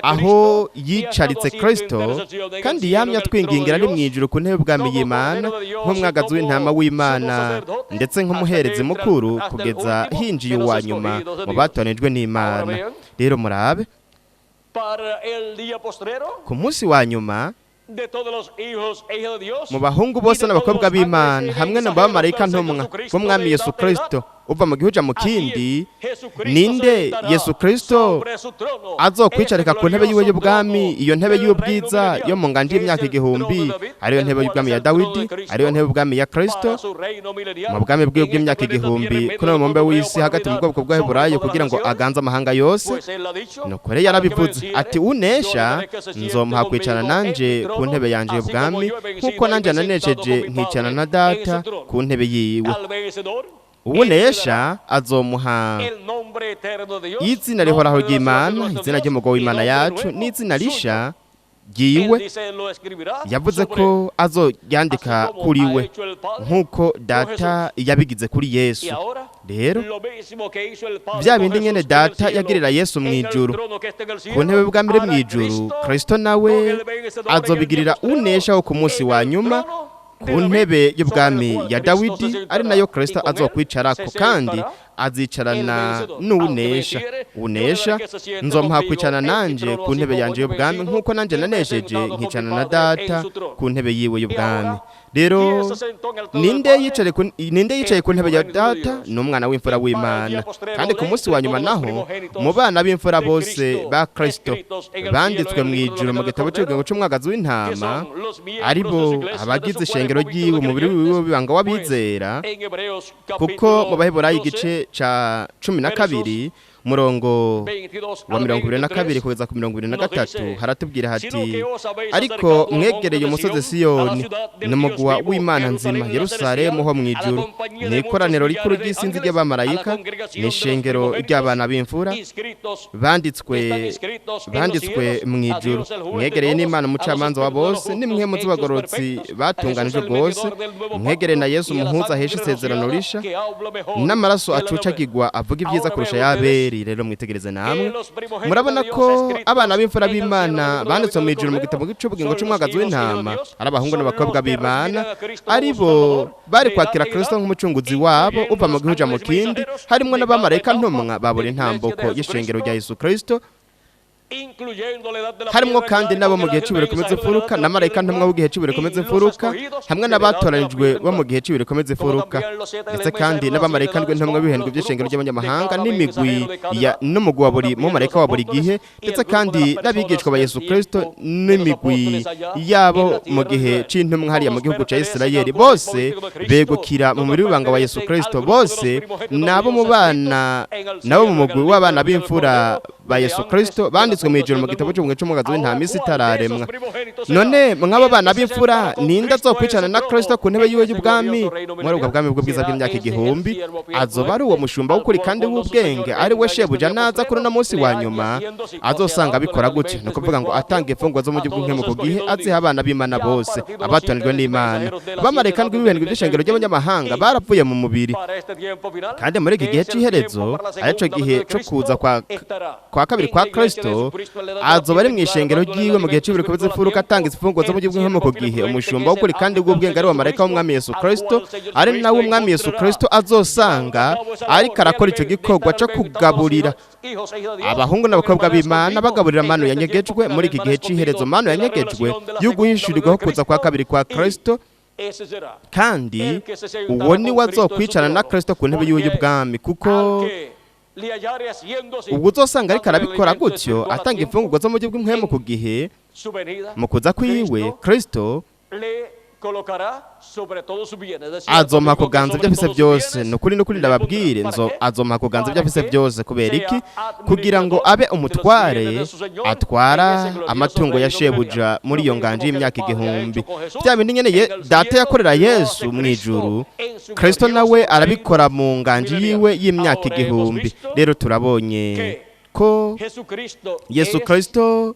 aho yicaritse Kristo, kandi yamye atwingingira ari mu ijuru ku ntebe y'ubwami y'Imana, nk'umwagazi w'intama w'Imana ndetse nk'umuherezi mukuru, kugeza hinjiye uwa nyuma mu batonejwe n'Imana. Rero murabe, ku munsi wa nyuma, mu bahungu bose n'abakobwa b'Imana hamwe n'abamarayika ntumwa b'Umwami Yesu Kristo. Uva mu gihugu uja mu kindi. Ninde Yesu Kristo azokwicarika ku ntebe yiwe y'ubwami, iyo ntebe y'ubwiza yo mu nganje y'imyaka 1000, ariyo ntebe y'ubwami ya Dawidi, ariyo ntebe y'ubwami ya Kristo mu bwami bwiwe bw'imyaka 1000 kuri uwo mubumbe w'isi hagati mu bwoko bw'Abaheburayo, kugira ngo aganze amahanga yose? Nuko rero yarabivuze ati: "Unesha nzomuha kwicarana nanje ku ntebe yanje y'ubwami, nk'uko nanje nanesheje nkicarana na Data ku ntebe yiwe." Uwunesha azomuha izina rihoraho ry'Imana, izina ry'umugabo w'Imana yacu, n'izina risha ryiwe. Yavuze ko azoryandika kuri we, nk'uko Data yabigize kuri Yesu. Rero bya bindi nyene Data yagirira Yesu mu ijuru ku ntebe bw'ubwami iri mu ijuru, Kristo nawe azobigirira unesha wo ku munsi wa nyuma ku ntebe y'ubwami ya Dawidi, ari nayo Kristo azokwicarako, kandi azicarana n'unesha. Unesha nzomuha kwicarana nanje ku ntebe yanje y'ubwami, nk'uko nanje nanesheje nkicarana na Data ku ntebe yiwe y'ubwami. Rero ninde yicaye ku ntebe ya Data? Ni Umwana w'imfura w'Imana. Kandi ku munsi wa nyuma naho, mu bana b'imfura bose ba Kristo banditswe mu ijuru mu gitabo cy'ubugingo c'Umwagazi w'Intama, aribo abagize ishengero ry'iwe, umubiri wiwe w'ibanga w'abizera, kuko mu Baheburayo igice ca 12, murongo wa 22 kugeza ku 23, haratubwira hati: "Ariko mwegereye umusozi Siyoni, n'umugwa w'Imana nzima, Yerusalemu ho mu ijuru, ni ikoraniro rikuru ry'isinzi ry'abamarayika, n'ishengero ry'abana b'imfura banditswe mu ijuru. Mwegereye n'Imana umucamanza wa bose, n'impwemu z'abagororotsi batunganije rwose. Mwegereye na Yesu umuhuza ahesha isezerano risha, n'amaraso acucagirwa avuga ibyiza kurusha y'Abeli." Rero mwitegereze namwe, murabona ko abana b'imfura b'Imana banditswe mu ijuru mu gitabo cy'ubugingo c'Umwagazi w'Intama ari abahungu n'abakobwa b'Imana, ari bo bari kwakira Kristo nk'umucunguzi wabo uva mu gihugu mu kindi, harimwo n'abamarayika ntumwa ba buri ntamboko y'ishengero rya Yesu Kristo, harimwo kandi nabo mu gihe c'ibiro komeza imfuruka, na marayika ntumwa w'igihe c'ibiro komeza imfuruka, hamwe n'abatoranijwe bo mu gihe c'ibiro komeza imfuruka, ndetse kandi n'abamarayika ndwi ntumwa b'ihendwe by'ishengero ry'abanyamahanga, n'imigwi ya n'umugwi wa buri mumarayika wa buri gihe, ndetse kandi n'abigishwa ba Yesu Kristo n'imigwi yabo mu gihe c'intumwa hariya mu gihugu ca Isirayeli. Bose begukira mu mubiri w'ibanga wa Yesu Kristo. Bose nabo mu bana, nabo mu mugwi w'abana b'imfura ba Yesu Kristo banditswe mu ijuru mu gitabo cy'ubumwe c'Umwagazi w'Intama isi itararemwa. None mw'abo bana b'imfura, ninde azokwicarana na Kristo ku ntebe yiwe y'ubwami muri ubwo bwami bw'ubwiza bw'imyaka 1000? Azoba ari uwo mushumba w'ukuri kandi w'ubwenge, ari we shebuja, naza kuri uno munsi wa nyuma azosanga abikora gutyo, ni ukuvuga ngo atanga imfungwa zo mu gihugu nk'emu ku gihe, aziha abana b'Imana bose abatoranijwe n'Imana. Abamarayika ndwi b'ibihindwe by'ishengero ry'abanyamahanga barapfuye mu mubiri, kandi muri iki gihe c'iherezo, arico gihe co kuza kwa kabiri kwa Kristo, azoba ari mu ishengero ryiwe mu gihe c'ibiriko biz'imfuruka, atanga imfungwa zo mu gihugu nko ku gihe. Umushumba w'ukuri kandi w'ubwenge ari wa marayika w'Umwami Yesu Kristo, ari nawe Umwami Yesu Kristo azosanga ariko arakora ico gikorwa co kugaburira abahungu n'abakobwa b'Imana, bagaburira manu yanyegejwe muri iki gihe c'iherezo, manu yanyegejwe yo guhishurirwaho kuza kwa kabiri kwa Kristo. Kandi uwo ni we azokwicarana na Kristo ku ntebe yiwe y'ubwami, kuko ubwo uzosanga ariko arabikora gutyo, atanga imfungurwa zo mu buryo bw'impwemu ku gihe, mu kuza kwiwe Kristo azompa kuganza ibyo afise byose. Ni ukuri, n'ukuri ndababwire, nzo azompa kuganza ibyo afise byose. Kubera iki? Kugira ngo abe umutware atwara amatungo ya shebuja muri iyo nganje y'imyaka 1000. Bya bindi nyene Data yakorera Yesu mu ijuru, Kristo nawe arabikora mu nganje yiwe y'imyaka 1000. Rero turabonye ko Yesu Kristo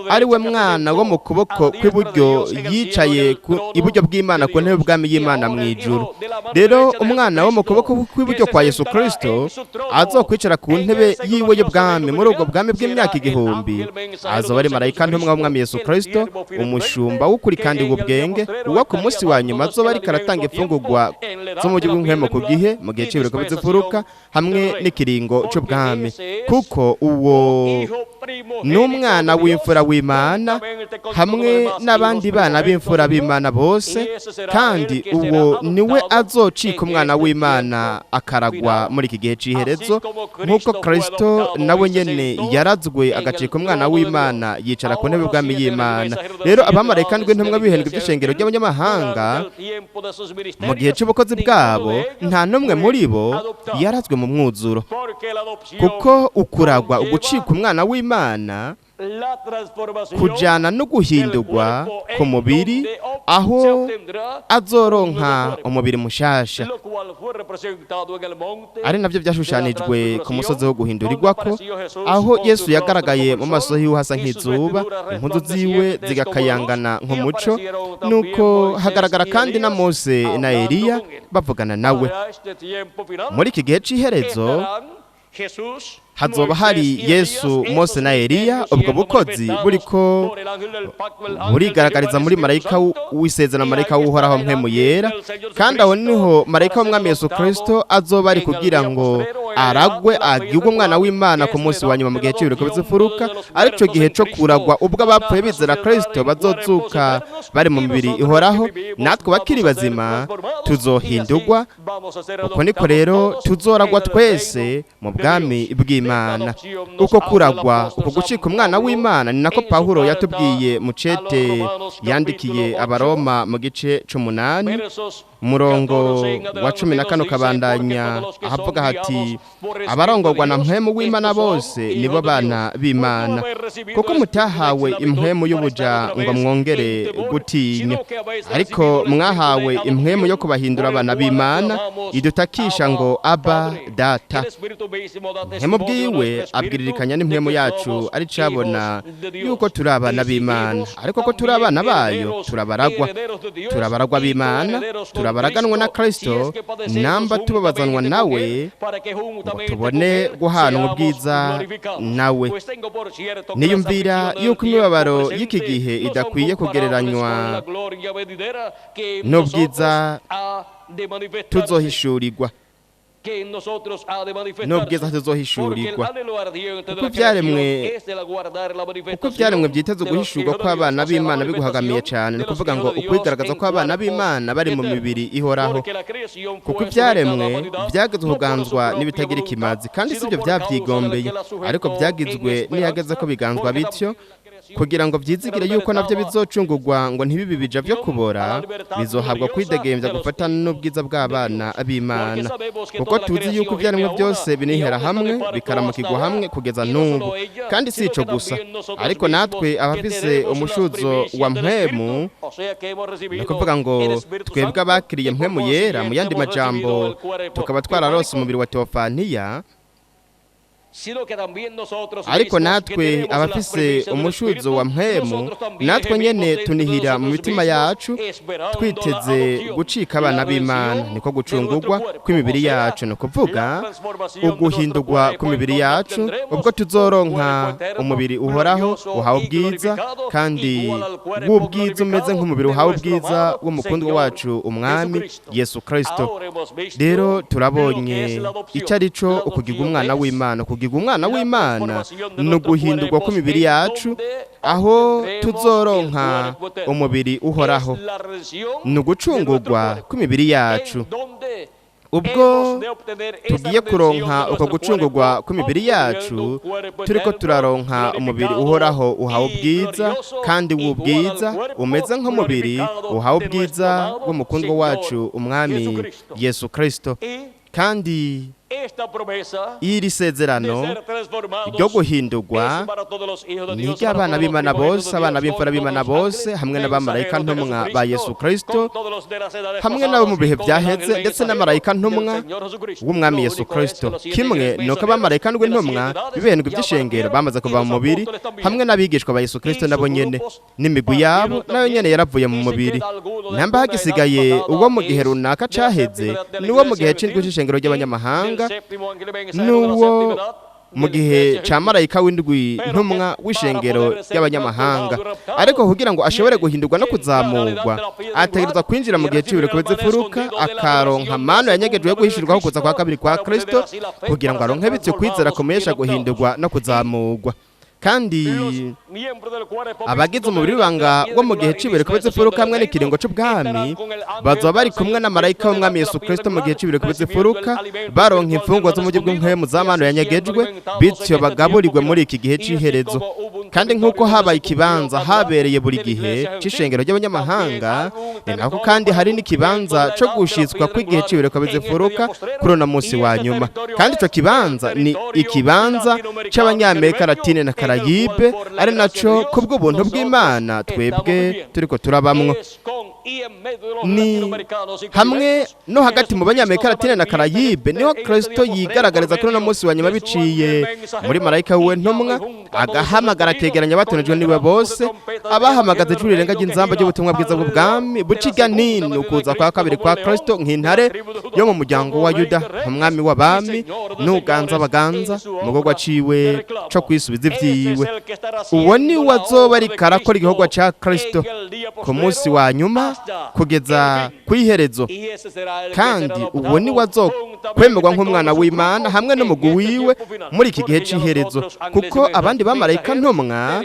ari we mwana wo mu kuboko kw'iburyo yicaye ku iburyo bw'Imana ku ntebe y'ubwami y'Imana mu ijuru. Rero umwana wo mu kuboko kw'iburyo kwa Yesu Kristo azokwicara ku ntebe yiwe y'ubwami muri ubwo bwami bw'imyaka 1000, azoba ari marayika ntumwa w'Umwami Yesu Kristo, umushumba w'ukuri kandi w'ubwenge, uwo ku munsi wa nyuma azoba ariko aratanga imfungurwa zo mu buryo bw'impwemu ku gihe, mu gihe c'ibiriko by'imfuruka hamwe n'ikiringo c'ubwami. Kuko uwo n'umwana w'imfura w'Imana hamwe n'abandi bana b'imfura b'Imana bose, kandi uwo niwe azocika umwana w'Imana akaragwa muri iki gihe c'iherezo, nk'uko Kristo nawe nyene yarazwe agacika umwana w'Imana yicara ku ntebe bwami y'Imana. Rero abamarayika ndwi ntumwa b'ihendwe by'ishengero ry'abanyamahanga mu gihe cy'ubukozi bwabo, nta n'umwe muri bo yarazwe mu mwuzuro, kuko ukuragwa ugucika umwana w'Imana kujana no guhindurwa ku mubiri, aho azoronka umubiri mushasha, ari nabyo byashushanijwe ku musozi wo guhindurirwako, aho Yesu yagaragaye mu maso hiwe hasa nk'izuba, impuzu ziwe zigakayangana nk'umuco. Nuko hagaragara kandi na Mose na Eliya bavugana nawe. Muri iki gihe c'iherezo hazoba hari Yesu, Mose na Eliya. Ubwo bukozi buriko burigaragariza muri marayika w'isezerano, marayika w'Uhoraho Mpwemu Yera, kandi aho niho marayika w'Umwami Yesu Kristo azoba ari kugira ngo aragwe agirwe umwana w'Imana ku munsi wa nyuma mu gihe cy'ibiriko bizifuruka, arico gihe co kuragwa, ubwo abapfuye bizera Kristo bazozuka bari mu mibiri ihoraho, natwe bakiri bazima tuzohindurwa. Uko niko rero tuzoragwa twese mu bwami bw'Imana. Uko kuragwa, uko gucika umwana w'Imana, ni nako Pawulo yatubwiye mu cete yandikiye Abaroma mu gice c'umunani, umurongo wa 14 kabandanya, ahavuga hati: "Abarongorwa na Mpwemu w'Imana bose nibo bana b'Imana. Kuko mutahawe impwemu y'ubuja ngo mwongere gutinya, ariko mwahawe impwemu yo kubahindura abana b'Imana, idutakisha ngo: Aba, Data." Mpwemu bwiwe abwiririkanya n'impwemu yacu, ari cabona yuko turi abana b'Imana. Ariko ko turi abana bayo, turabaragwa, turabaragwa b'Imana, turabaraganwa na Kristo, namba tubabazanwa nawe ngo tubone guhanwa ubwiza nawe. Niyumvira yuko imibabaro y'iki gihe idakwiye kugereranywa n'ubwiza tuzohishurirwa, n'ubwiza tuzohishurirwa. Kuko ibyaremwe byiteze guhishurwa kw'abana b'Imana biguhagamiye cyane, ni ukuvuga ngo ukwigaragaza kw'abana b'Imana bari mu mibiri ihoraho. Kuko ibyaremwe byageze kuganzwa n'ibitagira ikimazi, kandi si byo byabyigombeye, ariko byagizwe n'ihageze ko biganzwa bityo, kugira ngo byizigire yuko nabyo bizocungurwa ngo ntibibe ibija byo kubora, bizohabwa kwidegembya gufatana n'ubwiza bw'abana b'Imana. Kuko tuzi yuko ibyaremwe byose binihera hamwe bikaramukirwa hamwe kugeza n'ubu. Kandi si ico gusa, ariko natwe abafise umushuzo wa Mpwemu, ni ukuvuga ngo twebwe abakiriye Mpwemu Yera, mu yandi majambo tukaba twararose umubiri wa teofaniya, ariko natwe abafise umushuzo wa Mpwemu, natwe nyene tunihira mu mitima yacu twiteze gucika abana b'Imana, niko gucungurwa kw'imibiri yacu, ni ukuvuga uguhindurwa kw'imibiri yacu, ubwo tuzoronka umubiri uhoraho uhawe ubwiza kandi w'ubwiza, umeze nk'umubiri uhawe ubwiza w'umukundwa wacu Umwami Yesu Kristo. Rero turabonye icyo ari cyo ukugirwa umwana w'Imana. Kugirwa umwana w'Imana ni uguhindurwa kw'imibiri yacu, aho tuzoronka umubiri uhoraho, ni ugucungurwa kw'imibiri yacu. Ubwo tugiye kuronka uko gucungurwa kw'imibiri yacu, turiko turaronka umubiri uhoraho uhawe ubwiza kandi w'ubwiza, umeze nk'umubiri uhawe ubwiza w'umukundwa wacu Umwami Yesu Kristo. Kandi iri sezerano ryo guhindurwa ni iry'abana b'Imana bose, abana b'imfura b'Imana bose, hamwe n'abamarayika ntumwa ba Yesu Kristo, hamwe n'abo mu bihe byaheze, ndetse n'amarayika ntumwa w'Umwami Yesu Kristo. Kimwe ni uko abamarayika ndwi ntumwa b'ibendwi by'ishengero bamaze kuva mu mubiri, hamwe n'abigishwa ba Yesu Kristo nabo nyene n'imigwi yabo nayo nyene yaravuye mu mubiri. Namba hagisigaye uwo mu gihe runaka caheze, n'uwo mu gihe c'indwi c'ishengero ry'abanyamahanga, n'uwo Mu gihe ca marayika w'indwi ntumwa w'ishengero ry'abanyamahanga. Ariko kugira ngo ashobore guhindurwa no kuzamurwa, ategerezwa kwinjira mu gihe c'ibiriko bizifuruka, akaronka mano yanyegejwe yo guhishurirwaho kuza kwa kabiri kwa Kristo, kugira ngo aronke bityo kwizera kumuhesha guhindurwa no kuzamurwa. Kandi abagize umubiri w'ibanga wo mu gihe c'ibiriko bizifuruka hamwe n'ikiringo c'ubwami bazoba bari kumwe na marayika w'umwami Yesu Kristo mu gihe c'ibiriko bizifuruka, baronka imfungwa z'umujyi bw'inkwemu z'amano yanyegejwe, bityo bagaburirwe muri iki gihe c'iherezo. Kandi nk'uko habaye ikibanza habereye buri gihe c'ishengero ry'abanyamahanga, ni nako kandi hari n'ikibanza co gushitswa kw'igihe c'ibiriko bizifuruka kuri uno munsi wa nyuma. Kandi ico kibanza ni ikibanza c'Abanyamerika Latine na Karayibe, ari naco kubw'ubuntu bw'Imana twebwe turiko turabamwo. Ni hamwe no hagati mu Banyamerika Latine na Karayibe niho Kristo yigaragariza kuri uno munsi wa nyuma biciye muri marayika wiwe ntumwa, agahamagara, akegeranya abatonejwe niwe bose, abahamagaza ijwi rirenga ry'inzamba ry'ubutumwa bwiza bw'ubwami buciga nini, ukuza kwa kabiri kwa Kristo nk'intare yo mu muryango wa Yuda, umwami w'abami n'uganza abaganza, mu gikorwa ciwe co kwisubiza ivyiwe. Uwo ni we azoba ariko arakora igikorwa ca Kristo ku munsi wa nyuma kugeza ku iherezo. Kandi uwo ni we azokwemerwa nk'umwana w'Imana hamwe n'umugwi wiwe muri iki gihe c'iherezo, kuko abandi bamarayika ntumwa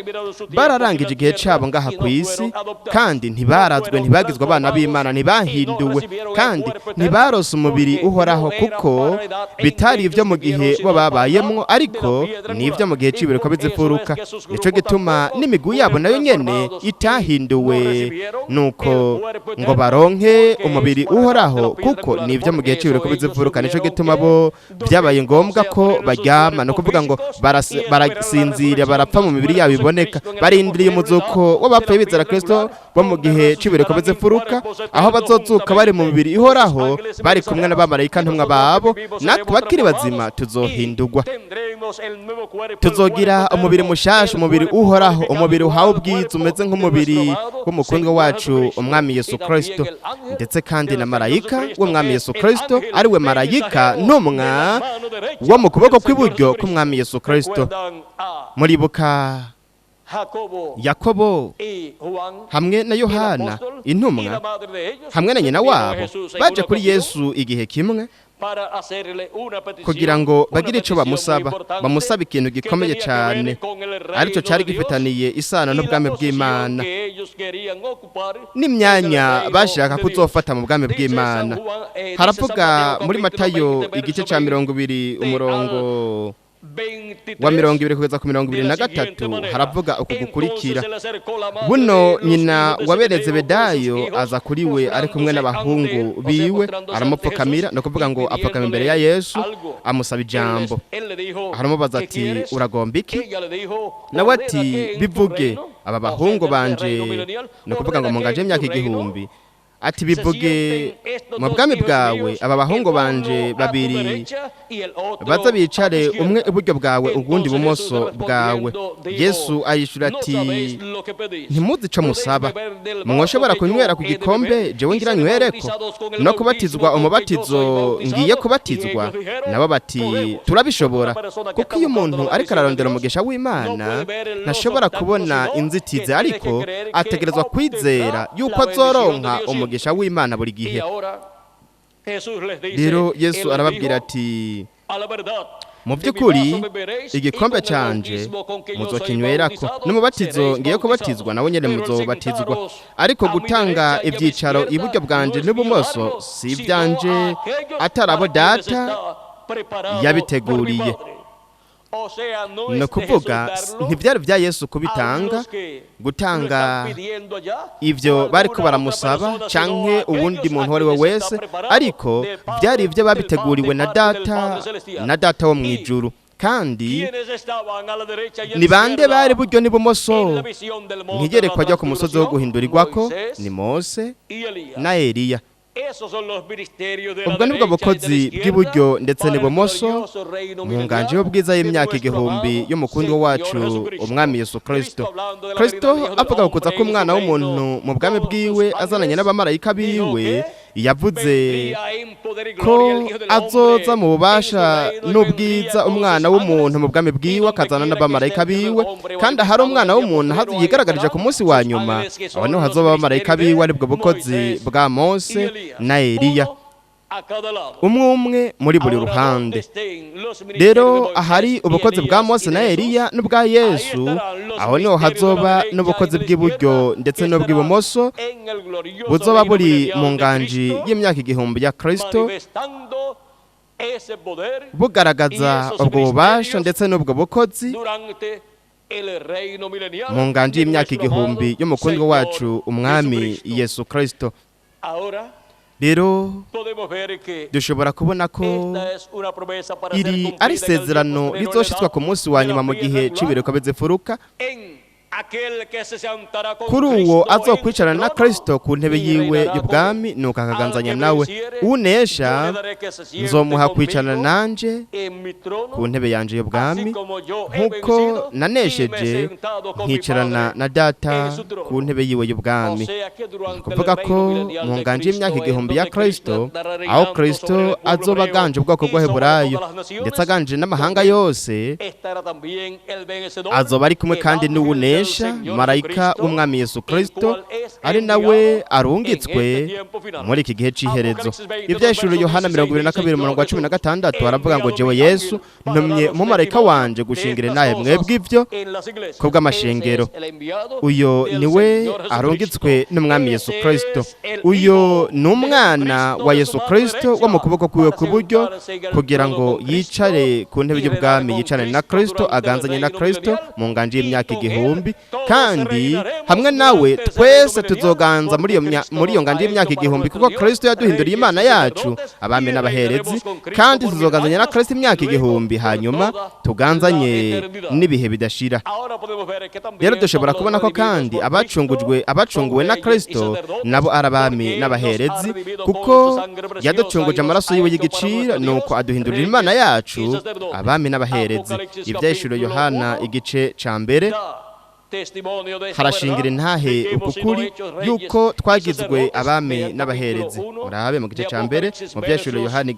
bararangije igihe cabo ngaha ku isi, kandi ntibarazwe, ntibagizwe abana b'Imana, ntibahinduwe, kandi ntibarose umubiri uhoraho, kuko bitari ibyo mu gihe bo babayemwo, ariko ni ibyo mu gihe c'ibiriko bizifuruka. Nico gituma n'imigwi yabo nayo nyene itahinduwe nuko ngo baronke umubiri uhoraho, kuko ni ibyo mu gihe c'ibiriko bizifuruka. Nico gituma bo byabaye ngombwa ko baryama, no kuvuga ngo barasinzira, barapfa mu mibiri yabo iboneka, barindiriye umuzuko w'abapfuye bizera Kristo bo mu gihe c'ibiriko bizifuruka, aho bazozuka bari mu mibiri ihoraho, bari kumwe n'abamarayika ntumwa babo. Natwe bakiri bazima tuzohindurwa, tuzogira umubiri mushasha, umubiri uhoraho, umubiri uhawe ubwiza, umeze nk'umubiri w'umukundwa wacu umwami Yesu Kristo. Ndetse kandi na marayika w'umwami Yesu Kristo, ari we marayika ntumwa wo mu kuboko kw'iburyo k'umwami Yesu Kristo. Muribuka Yakobo hamwe na Yohana intumwa hamwe na nyina wabo baje kuri Yesu igihe kimwe kugira ngo bagire ico bamusaba, bamusaba ikintu gikomeye cyane, aricyo cyari gifitaniye isano n'ubwami bw'Imana n'imyanya bashaka kuzofata mu bwami bw'Imana. Haravuga muri Matayo igice ca 20, umurongo wa 20 kugeza ku 23, haravuga uku gukurikira: Buno nyina wa Zebedayo aza kuri we ari kumwe n'abahungu biwe, aramupfukamira, no kuvuga ngo apfukama imbere ya Yesu, amusaba ijambo. Aramubaza ati: "Uragomba iki?" Nawe ati: "Bivuge aba bahungu banje," no kuvuga ngo mu nganje y'imyaka 1000, ati: "Bivuge mu bwami bwawe aba bahungu banje babiri baza bicare, umwe iburyo bwawe, ubundi bumoso bwawe." Yesu ayishura ati: "Ntimuzi ico musaba. Mwoshobora kunywera ku gikombe jewe ngira nywereko, no kubatizwa umubatizo ngiye kubatizwa?" Nabo bati: "Turabishobora." Kuko iyo umuntu ariko ararondera umugisha w'Imana ntashobora kubona inzitizi, ariko ategerezwa kwizera yuko azoronka umugisha w'Imana buri gihe. Rero Yesu arababwira ati: "Mu by'ukuri igikombe canje muzokinywerako, n'umubatizo ngiye kubatizwa nawe nyene muzobatizwa. Ariko gutanga ibyicaro iburyo bwanje n'ibumoso si ibyanje, atari abo Data yabiteguriye." Ni ukuvuga ntibyari bya Yesu kubitanga, gutanga ibyo bari ko baramusaba canke uwundi muntu uwo ari we wese, ariko byari ibyo babiteguriwe na Data, na Data wo mu ijuru. Kandi ni bande bari buryo n'ibumoso ntigerekwa ryo ku musozi wo guhindurirwako? Ni Mose na Eliya. Ubwo nibwo bukozi bw'iburyo ndetse n'ibumoso mu nganje y'ubwiza y'imyaka 1000 y'umukundwa wacu umwami Yesu Kristo. Kristo avuga kuza k'umwana w'umuntu mu bwami bwiwe azananye n'abamarayika biwe. Yavuze ko azoza mu bubasha n'ubwiza, umwana w'umuntu, mu bwami bwiwe, akazana n'abamarayika biwe. Kandi ahari umwana w'umuntu yigaragarije ku munsi wa nyuma, aho niho hazoba abamarayika biwe, aribwo bukozi bwa Mose na Eliya, umwe umwe muri buri ruhande. Rero ahari ubukozi bwa Mose na Eliya n'ubwa Yesu, aho niho hazoba n'ubukozi bw'iburyo ndetse n'ubw'ibumoso buzoba buri mu nganji y'imyaka 1000 ya Kristo, bugaragaza ubwo bubasha ndetse n'ubwo bukozi mu nganji y'imyaka 1000 y'umukundwa wacu, umwami Yesu Kristo. Rero dushobora kubona ko iri ari isezerano rizoshitswa ku munsi wa nyuma, mu gihe c'ibireko bizifuruka, kuri uwo azokwicarana na Kristo ku ntebe yiwe y'ubwami, nuko akaganzanya nawe. Unesha nzomuha kwicarana nanje ku ntebe yanje y'ubwami, nk'uko nanesheje nkicarana na Data ku ntebe yiwe y'ubwami. Kuvuga ko mu nganje y'imyaka 1000 ya Kristo, aho Kristo azoba aganje ubwoko bw'Abaheburayo ndetse aganje n'amahanga yose, azoba ari kumwe kandi n'uwunesha, marayika w'umwami Yesu Kristo, ari nawe arungitswe muri iki gihe c'iherezo. Ivyahishuriwe Yohana 22 umurongo wa 16 haravuga ngo: "Jewe Yesu ntumye umumarayika wanje gushingira naye mwebwe ivyo kubw'amashengero." Uyo niwe arungitswe n'umwami Yesu Kristo. Uyo ni umwana wa Yesu Kristo wo mu kuboko kwiwe kw'iburyo, kugira ngo yicare ku ntebe y'ubwami, yicarane na Kristo, aganzanye na Kristo mu nganje y'imyaka 1000. Kandi hamwe nawe twese tuzoganza muri iyo nganje y'imyaka 1000, kuko Kristo yaduhinduriye Imana yacu, abami n'abaherezi. Kandi tuzoganzanya na Kristo imyaka 1000, hanyuma tuganzanye n'ibihe bidashira. Rero dushobora kubona ko kandi abacungujwe, abacunguwe na Kristo, nabo ari abami n'abaherezi, kuko yaducunguje amaraso yiwe y'igiciro, nuko aduhindurira Imana yacu, abami n'abaherezi. Ivyahishuriwe Yohana igice ca 1 harashingira intahe uku kuri yuko twagizwe abami n'abaherezi. Murabe mu gice ca 1 mu Vyahishuriwe Yohana,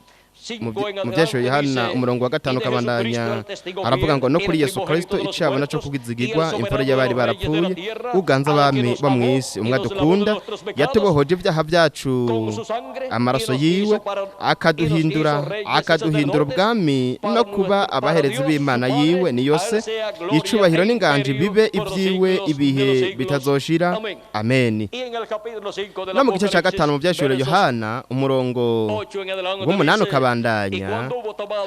mu Vyahishuriwe Yohana umurongo wa 5 kabandanya, aravuga ngo: "No kuri Yesu Kristo, icabona co kugizigirwa, imfura y'abari barapfuye, uganza abami bo mw'isi, umwe adukunda, yatubohoje ibyaha byacu amaraso yiwe, akaduhindura ubwami no kuba abaherezi b'Imana yiwe niyo se. Icubahiro n'inganji bibe ibyiwe ibihe bitazoshira. Ameni." No mu gice ca 5 mu Vyahishuriwe Yohana, umurongo w'8 ukabandanya,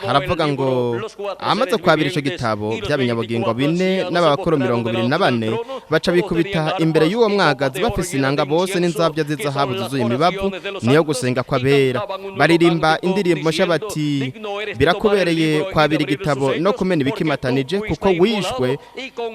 haravuga ngo: "Amaze kwabira ico gitabo, bya binyabugingo bine n'abakuru 24 baca bikubita imbere y'uwo mwagazi, bafise inanga bose n'inzabya z'izahabu zuzuye imibavu, niyo gusenga kw'abera. Baririmba indirimbo nshya bati: 'Birakubereye kwabira igitabo no kumena ibikimatanije, kuko wishwe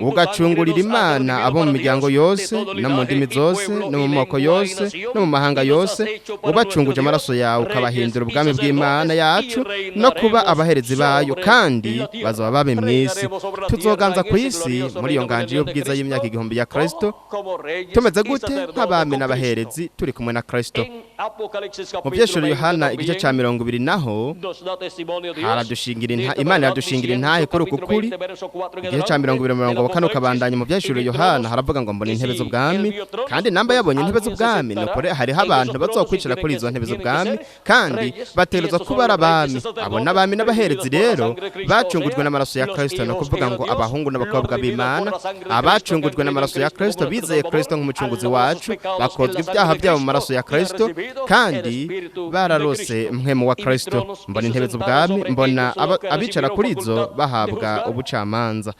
ugacungurira Imana abo mu miryango yose, no mu ndimi zose, no mu moko yose, no mu mahanga yose, ubacunguje amaraso yawe, ukabahindura ubwami bw'Imana yacu no kuba abaherezi bayo, kandi bazaba babe mw'isi.'" Tuzoganza ku isi muri iyo nganje y'ubwiza y'imyaka 1000 ya Kristo. Tumeze gute? Nk'abami n'abaherezi turi kumwe na Kristo. Mu Vyahishuriwe Yohana igice ca 20 naho haradushingira inta, Imana iradushingira intahe kuri uku kuri. Igice ca 20 mirongo kane ukabandanya mu Vyahishuriwe Yohana, haravuga ngo: "Mbona intebe z'ubwami." Kandi namba yabonye intebe z'ubwami, nukuri hariho abantu bazokwicara kuri izo ntebe z'ubwami, kandi bategerezwa kuba ari abami. Abo n'abami n'abaherezi rero bacungujwe n'amaraso ya Kristo, no kuvuga ngo abahungu n'abakobwa b'Imana abacungujwe n'amaraso ya Kristo, bizeye Kristo nk'umucunguzi wacu, bakozwa ibyaha byabo mu maraso ya Kristo, kandi bararose mpwemu wa Kristo. "Mbona intebe z'ubwami, mbona abicara kuri zo bahabwa ubucamanza.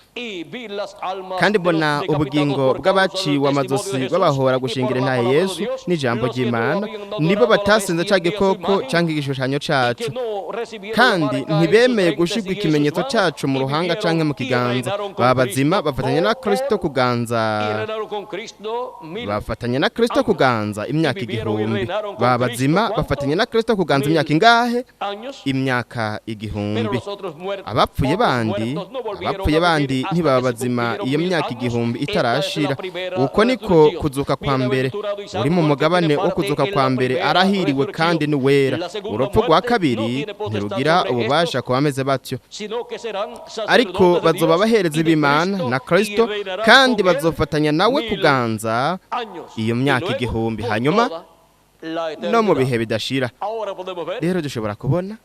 Kandi mbona ubugingo bw'abaciwe amazosi babahora gushingira intahe Yesu n'ijambo ry'Imana, nibo batasenze ca gikoko canke igishushanyo cacu, kandi ntibemeye gushirwa ikimenyetso cacu mu ruhanga canke mu kiganza. Baba bazima, bafatanya na Kristo kuganza, bafatanya na Kristo kuganza imyaka 1000." Baba bazima bafatanya na Kristo kuganza imyaka ingahe? Imyaka 1000. Abapfuye bandi ntibaba bazima iyo myaka 1000 itarashira. Uko niko kuzuka kwa mbere. Uri mu mugabane wo kuzuka kwa mbere arahiriwe kandi n'uwera. Urupfu rwa kabiri ntirugira ububasha ku bameze batyo, ariko bazoba bahereza b'Imana na Kristo, kandi bazofatanya nawe kuganza iyo myaka 1000, hanyuma no mu bihe bidashira. Rero dushobora kubona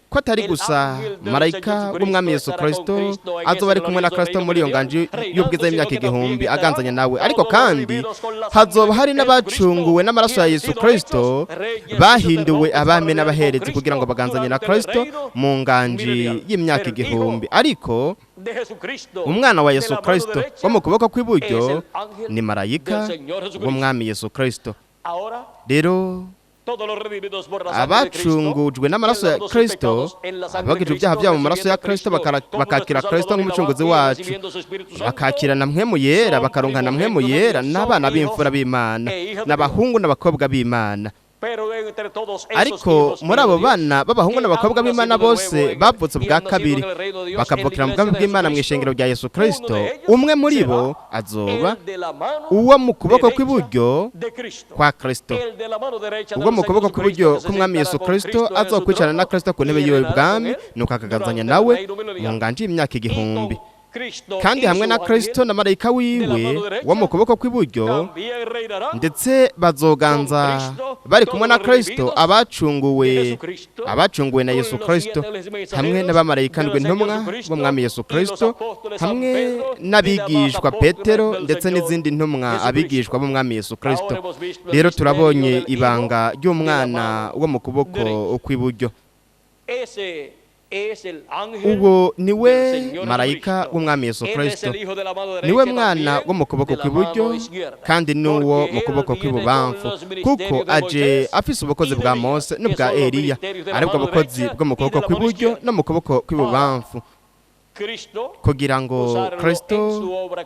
ko atari gusa marayika w'Umwami Yesu Kristo azoba ari kumwe na Kristo muri iyo nganji y'ubwiza y'imyaka 1000 aganzanya nawe, ariko kandi hazoba hari n'abacunguwe n'amaraso ya Yesu Kristo, bahinduwe abami n'abaherezi kugira ngo baganzanye na Kristo mu nganji y'imyaka 1000. Ariko umwana wa Yesu Kristo wo mu kuboko kw'iburyo ni marayika w'Umwami Yesu Kristo. Rero abacungujwe n'amaraso ya Kristo, abagije ibyaha byabo mu maraso ya Kristo, bakakira Kristo nk'Umucunguzi wacu, bakakira na Mpwemu Yera, bakaronka na Mpwemu Yera, n'abana b'imfura b'Imana, n'abahungu n'abakobwa b'Imana. Ariko muri abo bana b'abahungu n'abakobwa b'Imana bose bavutse ubwa kabiri, bakavukira mu bwami bw'Imana mu ishengero rya Yesu Kristo, umwe muri bo azoba uwo mu kuboko kw'iburyo kwa Kristo. Ubwo mu kuboko kw'iburyo k'Umwami Yesu Kristo azokwicarana na Kristo ku ntebe yiwe y'ubwami, nuko akaganzanya nawe mu nganji y'imyaka 1000. Kandi hamwe na Kristo na marayika wiwe wo mu kuboko kw'iburyo, ndetse bazoganza bari kumwe na Kristo abacunguwe na Yesu Kristo, hamwe n'abamarayika ndwi ntumwa b'Umwami Yesu Kristo, hamwe n'abigishwa Petero ndetse n'izindi ntumwa, abigishwa b'Umwami Yesu Kristo. Rero turabonye ibanga ry'umwana wo mu kuboko kw'iburyo. Uwo niwe marayika w'Umwami Yesu Kristo, niwe mwana wo mu kuboko kw'iburyo kandi n'uwo mu kuboko kw'ibubamfu, kuko aje afise ubukozi bwa Mose n'ubwa Eliya, aribwo bukozi bwo mu kuboko kw'iburyo no mu kuboko kw'ibubamfu, kugira ngo Kristo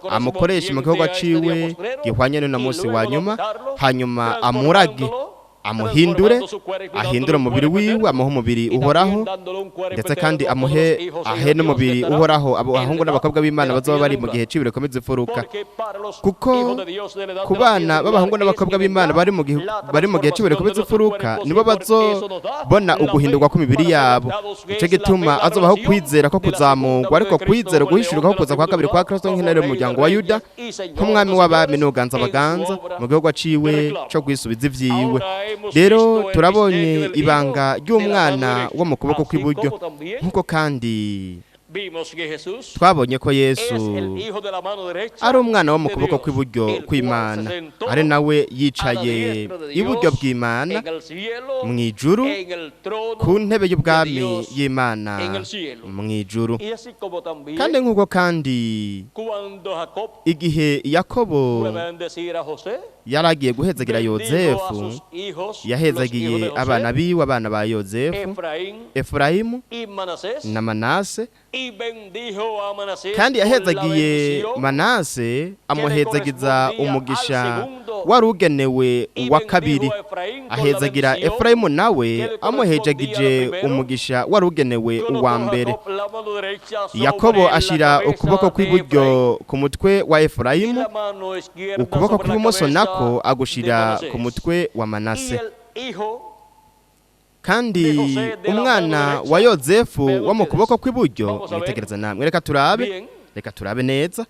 amukoreshe mu gikorwa ciwe gihwanye n'uno munsi wa nyuma, hanyuma amurage, amuhindure, ahindure umubiri wiwe, amuhe umubiri uhoraho, ndetse kandi amuhe ahe n'umubiri uhoraho abo bahungu n'abakobwa b'Imana bazoba bari mu gihe c'ibiro bikomeza imfuruka. Kuko ku bana b'abahungu n'abakobwa b'Imana bari mu gihe c'ibiro bikomeza imfuruka, nibo bazobona uguhindurwa kw'imibiri yabo. Ico gituma azobaho kwizera ko kuzamurwa, ariko kwizera guhishurirwa ko kuza kwa kabiri kwa Kristo nk'intare mu muryango wa Yuda, nk'Umwami w'abami n'uganza baganza mu gihugu ciwe co kwisubiza ivyiwe. Rero turabonye ibanga ry'umwana wo mu kuboko kw'iburyo, nk'uko kandi twabonye ko Yesu ari umwana wo mu kuboko kw'iburyo kw'Imana, ari nawe yicaye iburyo bw'Imana mu ijuru, ku ntebe y'ubwami y'Imana mu ijuru. Kandi nk'uko kandi igihe Yakobo yaragiye guhezagira Yozefu, yahezagiye abana biwe, abana ba Yozefu, Efurayimu na Manase, kandi yahezagiye Manase, amuhezagiza umugisha wari ugenewe uwa kabiri, ahezagira Efurayimu nawe amuhejagije umugisha wari ugenewe uwa mbere. Yakobo ashira ukuboko kw'iburyo ku mutwe wa Efurayimu, ukuboko kw'ibumoso nako agushira ku mutwe wa Manase. Kandi umwana wa Yozefu wo mu kuboko kw'iburyo, mwitegereza namwe, reka turabe neza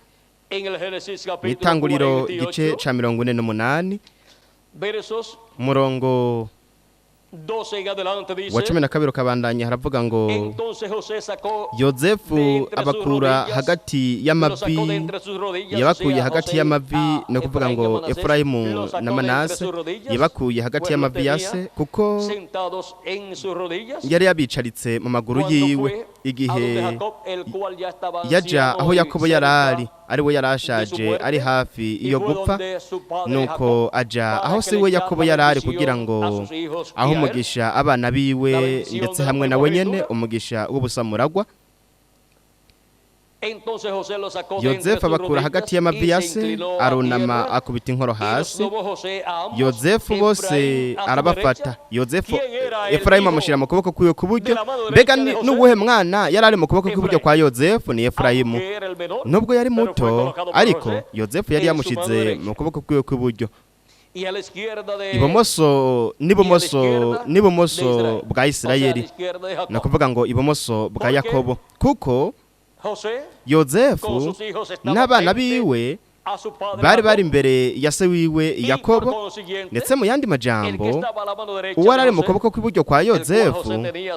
mu Itanguriro igice ca 48, umurongo wa 12 ukabandanya, haravuga ngo: Yozefu abakura hagati y'amavi, yabakuye hagati y'amavi, ni ukuvuga ngo Efurayimu na Manase yabakuye hagati y'amavi ya se, kuko yari yabicaritse mu maguru yiwe, igihe yaja aho Yakobo yari ari, ari we yari ashaje, ari hafi iyo gupfa. Nuko aja aho se we Yakobo yari ari kugira ngo aho umugisha abana biwe, ndetse hamwe nawe nyene umugisha w'ubusamuragwa. Yozefu abakura hagati y'amavi ya se, arunama akubita inkoro hasi. Yozefu bose arabafata. Yozefu Efurayimu amushyira mu kuboko kwiwe kw'iburyo. Mbega n'uwuhe mwana yari ari mu kuboko kw'iburyo kwa Yozefu? Ni Efurayimu. Nubwo yari muto, ariko Yozefu yari yamushize mu kuboko kwiwe kw'iburyo. Ibumoso n'ibumoso n'ibumoso bwa Isirayeli, ni ukuvuga ngo ibumoso bwa Yakobo, kuko Yozefu n'abana biwe bari imbere ya se wiwe Yakobo. Ndetse mu yandi majambo, uwo ari mu kuboko kw'iburyo kwa Yozefu,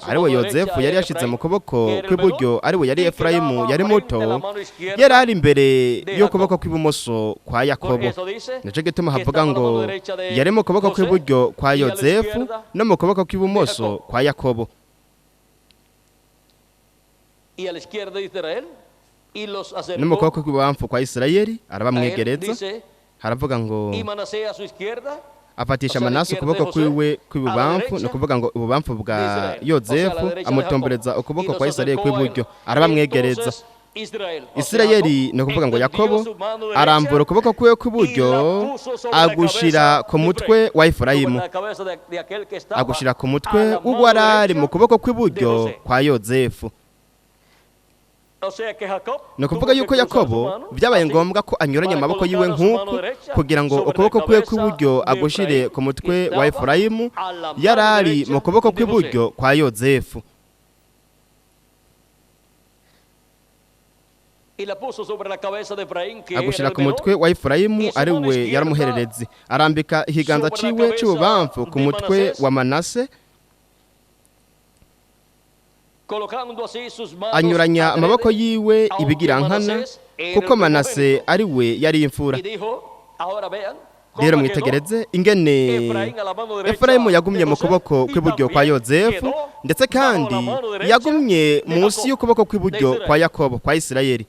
ariwe Yozefu yari yashize mu kuboko kw'iburyo, ariwe yari Efurayimu yari muto, yari ari imbere y'ukuboko kw'ibumoso kwa Yakobo. Nico gituma havuga ngo yari mu kuboko kw'iburyo kwa Yozefu no mu kuboko kw'ibumoso kwa Yakobo. No mu kuboko kw'ibubamfu kwa Isirayeli arabamwegereza. Haravuga ngo afatisha Manase ukuboko kwiwe kw'ibubamfu, ni ukuvuga ngo ibubamfu bwa Yozefu, amutomboreza ukuboko kwa Isirayeli kw'iburyo, arabamwegereza. Isirayeli, ni ukuvuga ngo Yakobo, arambura ukuboko kwiwe kw'iburyo agushira ku mutwe wa Efurayimu, agushira ku mutwe w'uwarari mu kuboko kw'iburyo kwa Yozefu. Ni ukuvuga yuko Yakobo byabaye ngombwa ko anyuranya amaboko yiwe nk'uku, kugira ngo ukuboko kwiwe kw'iburyo agushire ku mutwe wa Efurayimu yarari mu kuboko kw'iburyo kwa Yozefu. Agushira ku mutwe wa Efurayimu ari we yaramuhererezi, arambika ikiganza ciwe c'ububamfu ku mutwe wa Manase, anyuranya amaboko yiwe ibigirankana, kuko Manase ari we yari imfura. Rero mwitegereze ingene Efurayimu yagumye mu kuboko kw'iburyo kwa Yozefu, ndetse kandi yagumye munsi y'ukuboko kw'iburyo kwa Yakobo, kwa Isirayeli.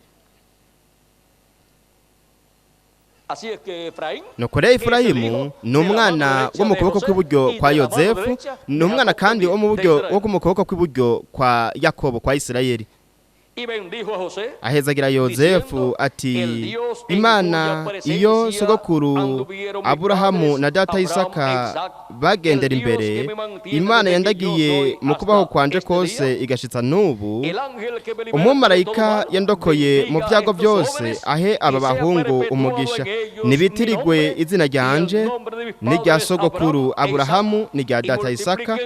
Nuko rero Efurayimu ni umwana wo mu kuboko kw'iburyo kwa Yozefu, ni umwana kandi wo mu buryo wo mu kuboko kw'iburyo kwa Yakobo, kwa Isirayeli. Ahezagira Yozefu ati: Imana iyo sogokuru Aburahamu na data Isaka bagendera imbere, Imana yandagiye mu kubaho kwanje kose igashitsa n'ubu, umumarayika yandokoye mu byago byose, ahe aba bahungu umugisha, nibitirigwe izina ryanje n'irya sogokuru Aburahamu n'irya data Isaka,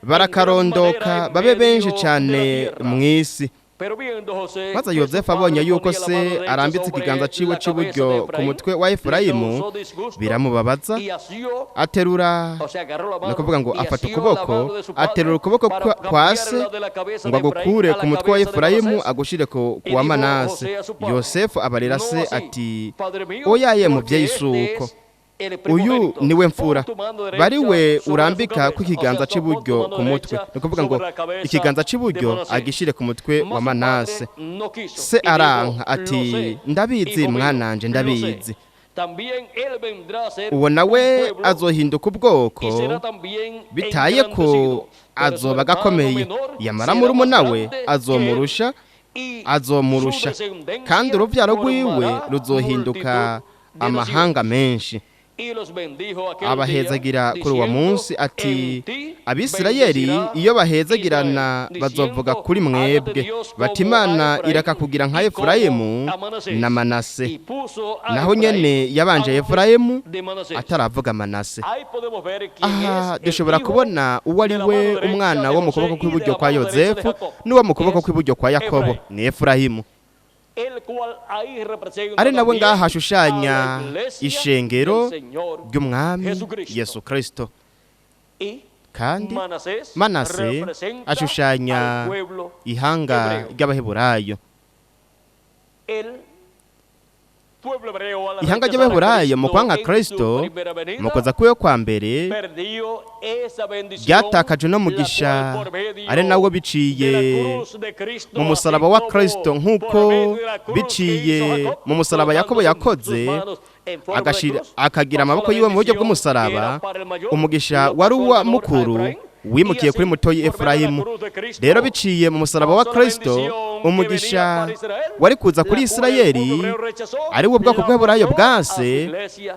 barakarondoka babe benshi cyane mu isi. Maze Yozefu abonye yuko se arambitse ikiganza ciwe c'iburyo ku mutwe wa Efurayimu, biramubabaza, aterura, ni ukuvuga ngo afata ukuboko, aterura ukuboko kwa se ngo agukure ku mutwe wa Efurayimu agushire ku wa Manase. Yosefu abarira se ati: oyaye muvyeyi, suko uyu niwe mfura, bariwe urambika ku ikiganza c'iburyo ku mutwe, ni ukuvuga ngo ikiganza c'iburyo agishire ku mutwe wa Manase. Se aranka ati: ndabizi mwananje, ndabizi, uwo nawe azohinduka ubwoko, bitaye ko azoba gakomeye, yamara murumuna we azomurusha, azomurusha, kandi uruvyaro rwiwe ruzohinduka amahanga menshi. Abahezagira kuri uwo munsi ati: Abisirayeli iyo bahezagirana bazovuga kuri mwebwe bati: Imana irakakugira nka Efurayimu na Manase. Naho nyene yabanje Efurayimu ataravuga Manase. Aha dushobora kubona uwo ari we umwana wo mu kuboko kw'iburyo kwa Yozefu n'uwo mu kuboko kw'iburyo kwa Yakobo, ni Efurayimu, ari nawe ngaha ashushanya ishengero ry'umwami Yesu Kristo. Kandi Manase ashushanya ihanga ry'Abaheburayo. Ihanga ry'Abaheburayo mu kwanga Kristo, mu kuza kwiwe kwa mbere, ryatakaje no mugisha, ari nawo biciye mu musaraba wa Kristo, nk'uko biciye mu musaraba Yakobo yakoze, akagira amaboko yiwe mu buryo bw'umusaraba. Umugisha wari uwa mukuru wimukiye kuri mutoyi Efurayimu. Rero biciye mu musaraba wa Kristo, Umugisha wari kuza kuri Isirayeli, ari wo bwoko bw'Aburayo bwase,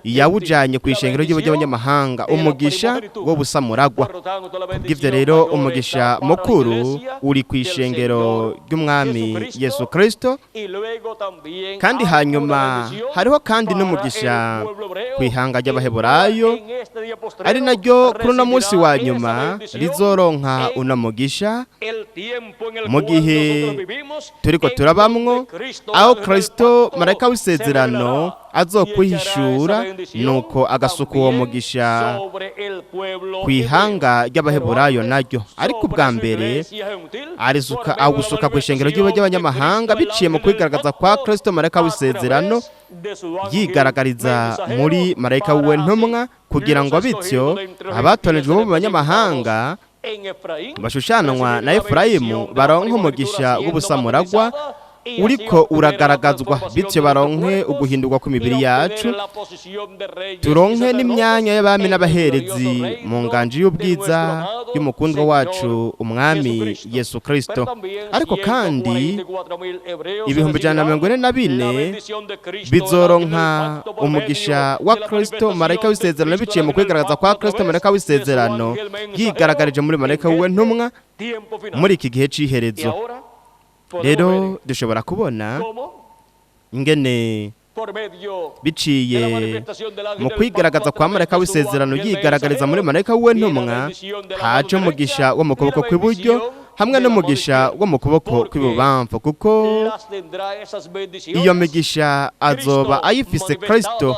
yawujanye ku ishengero ry'abanyamahanga, umugisha wo busamuragwa. Kubw'ivyo rero, umugisha mukuru uri ku ishengero ry'Umwami Yesu Kristo, kandi hanyuma hariho kandi n'umugisha ku ihanga ry'Abaheburayo, ari naryo kuri uno munsi wa nyuma rizoronka uno mugisha mu gihe turiko turabamwo, aho Kristo marayika w'isezerano azokwihishura, nuko agasuka uwo mugisha ku ihanga ry'Abaheburayo naryo. Ariko ubwa mbere arisuka, awusuka ku ishengero ry'abanyamahanga biciye mu kwigaragaza kwa Kristo marayika w'isezerano, yigaragariza muri marayika wiwe ntumwa, kugira ngo bityo abatoranijwe bo mu banyamahanga bashushanwa na Efurayimu baronke umugisha w'ubusamuragwa uriko uragaragazwa, bityo baronke uguhindurwa kw'imibiri yacu, turonke n'imyanya y'abami n'abaherezi mu nganji y'ubwiza y'umukundwa wacu Umwami Yesu Kristo. Ariko kandi 144,000 bizoronka umugisha wa Kristo marayika w'isezerano biciye mu kwigaragaza kwa Kristo marayika w'isezerano yigaragarije muri marayika wiwe ntumwa muri iki gihe c'iherezo. Rero dushobora kubona ingene biciye mu kwigaragaza kwa marayika w'isezerano yigaragariza muri marayika wiwe ntumwa, haje umugisha wo mu kuboko kw'iburyo hamwe n'umugisha wo mu kuboko kw'ibubamfu, kuko iyo migisha azoba ayifise Kristo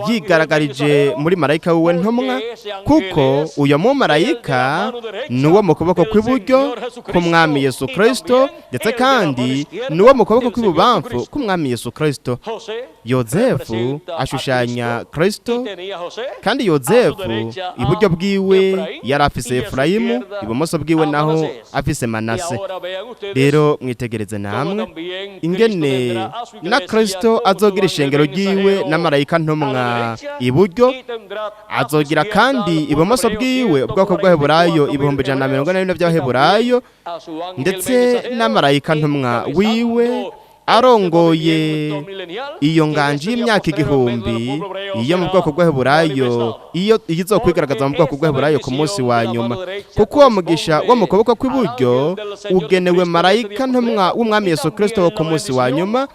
yigaragarije muri marayika wiwe ntumwa, kuko uyo mumarayika ni uwo mu kuboko kw'iburyo k'Umwami Yesu Kristo, ndetse kandi ni uwo mu kuboko kw'ibubamfu k'Umwami Yesu Kristo. Yozefu ashushanya Kristo, kandi Yozefu iburyo bwiwe yari afise Efurayimu, ibumoso bwiwe naho afise Manase. Rero mwitegereze namwe ingene na Kristo azogira ishengero ryiwe na marayika ntumwa iburyo, azogira kandi ibumoso bwiwe ubwoko bw'Abaheburayo 144,000 by'Abaheburayo, ndetse na marayika ntumwa wiwe arongoye iyo nganji y'imyaka 1000 iyo mu bwoko bw'Abaheburayo, iyo izokwigaragaza mu bwoko bw'Abaheburayo ku munsi wa nyuma, kuko uwo mugisha wo mu kuboko kw'iburyo ugenewe marayika ntumwa w'Umwami Yesu Kristo wo ku munsi wa nyuma,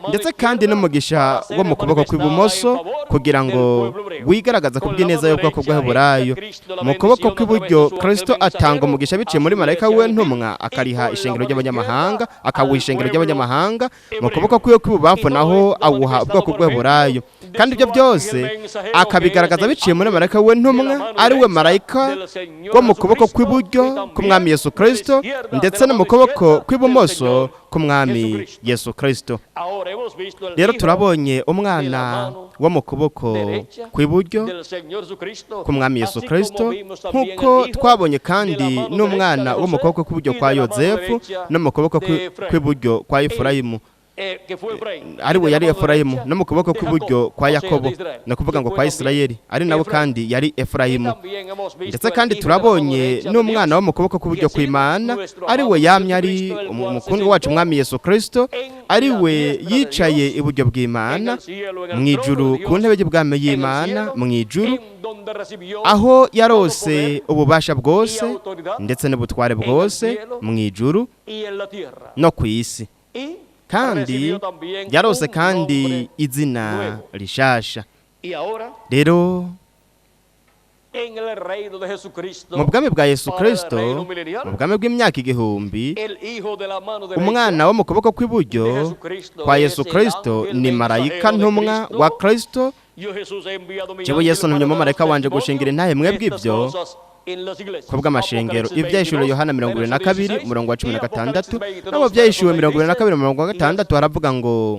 ndetse kandi n'umugisha wo mu kuboko kw'ibumoso kugira ngo wigaragaza ku bw'ineza y'ubwoko bw'Abaheburayo. Mu kuboko kw'iburyo Kristo atanga umugisha biciye muri marayika wiwe ntumwa, akariha ishengero ry'abanyamahanga, akawuha ishengero ry'abanyamahanga. Mu kuboko kwiwe kw'ibubamfu naho awuha ubwoko bw'Abaheburayo, kandi ibyo byose akabigaragaza biciye muri marayika we ntumwa, ari we marayika wo mu kuboko kw'iburyo k'Umwami Yesu Kristo, ndetse no mu kuboko kw'ibumoso k'Umwami Yesu Kristo. Rero turabonye umwana wo mu kuboko kw'iburyo k'Umwami Yesu Kristo, nk'uko twabonye kandi n'umwana wo mu kuboko kw'iburyo kwa Yozefu no mu kuboko kw'iburyo kwa Efurayimu, ari we yari Efurayimu, no mu kuboko kw'iburyo kwa Yakobo, ni ukuvuga ngo kwa Isirayeli, ari nawe kandi yari Efurayimu. Ndetse kandi turabonye n'umwana wo mu kuboko kw'iburyo kw'Imana, ari we yamye ari umukundwa wacu Umwami Yesu Kristo, ari we yicaye iburyo bw'Imana mu ijuru, ku ntebe y'ubwami y'Imana mu ijuru, aho yarose ububasha bwose ndetse n'ubutware bwose mu ijuru no ku isi, kandi yarose kandi izina rishasha. Rero mu bwami bwa Yesu Kristo, mu bwami bw'imyaka 1000, umwana wo mu kuboko kw'iburyo kwa Yesu Kristo ni marayika ntumwa wa Kristo. Jewe Yesu ntumye umumarayika wanje gushingira intahe mwebwe ibyo ku bw'amashengero. Ibyahishuriwe Yohana 22 umurongo wa 16, no mu Byahishuwe 22 umurongo wa 6 haravuga ngo: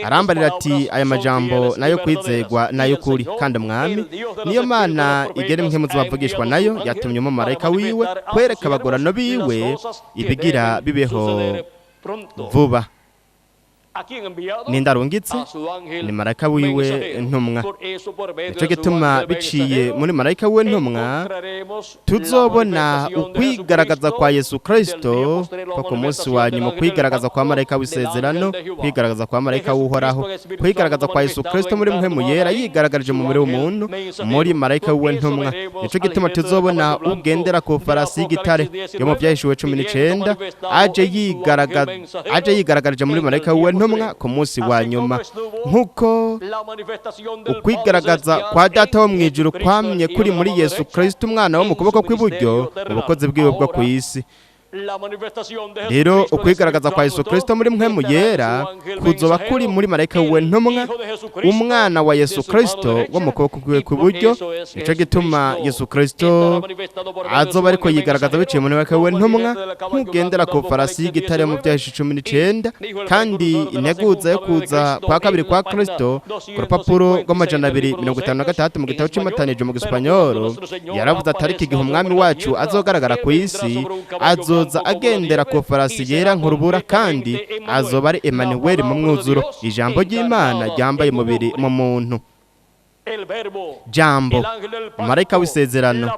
"Arambarira ati: Aya majambo nayo kwizegwa nayo kuri, kandi Umwami niyo Mana igera impwemu z'abavugishwa nayo yatumye umumarayika wiwe kwereka abagorano biwe ibigira bibeho vuba." Ninde arungitse? Ni marayika wiwe ntumwa. Nico gituma biciye muri marayika wiwe ntumwa tuzobona ukwigaragaza kwa Yesu Kristo ko ku munsi wa nyuma, kwigaragaza kwa marayika w'isezerano, kwigaragaza kwa marayika w'Uhoraho, kwigaragaza kwa Yesu Kristo muri mpwemu yera yigaragarije mu mubiri w'umuntu muri marayika wiwe ntumwa. Nico gituma tuzobona ugendera ku farasi y'igitare yo mu Vyahishuwe 19 aje yigaragarije muri marayika wiwe ntumwa ku munsi wa nyuma, nk'uko ukwigaragaza kwa Data wo mu ijuru kwamye kuri muri Yesu Kristo umwana wo mu kuboko kw'iburyo mu bukozi bwiwe bwo ku isi. Rero ukwigaragaza kwa Yesu Kristo muri mpwemu yera kuzoba kuri muri marayika wiwe ntumwa, umwana wa Yesu Kristo wo mu kuboko kwiwe kw'iburyo. Nico gituma Yesu Kristo azoba ariko yigaragaza biciye muri marayika wiwe ntumwa nk'ugendera ku farasi y'igitare mu Vyahishe 19. Kandi integuza yo kuza kwa kabiri kwa Kristo ku rupapuro rw'256 mu gitabo c'imatanije mu Gisipanyoro yaravuze ati: "Ariko igihe umwami wacu azogaragara ku isi, azoza agendera ku farasi yera nk'urubura, kandi azoba ari Emanuweli mu mwuzuro, ijambo ry'Imana ryambaye umubiri mu muntu." Jambo, marayika w'isezerano,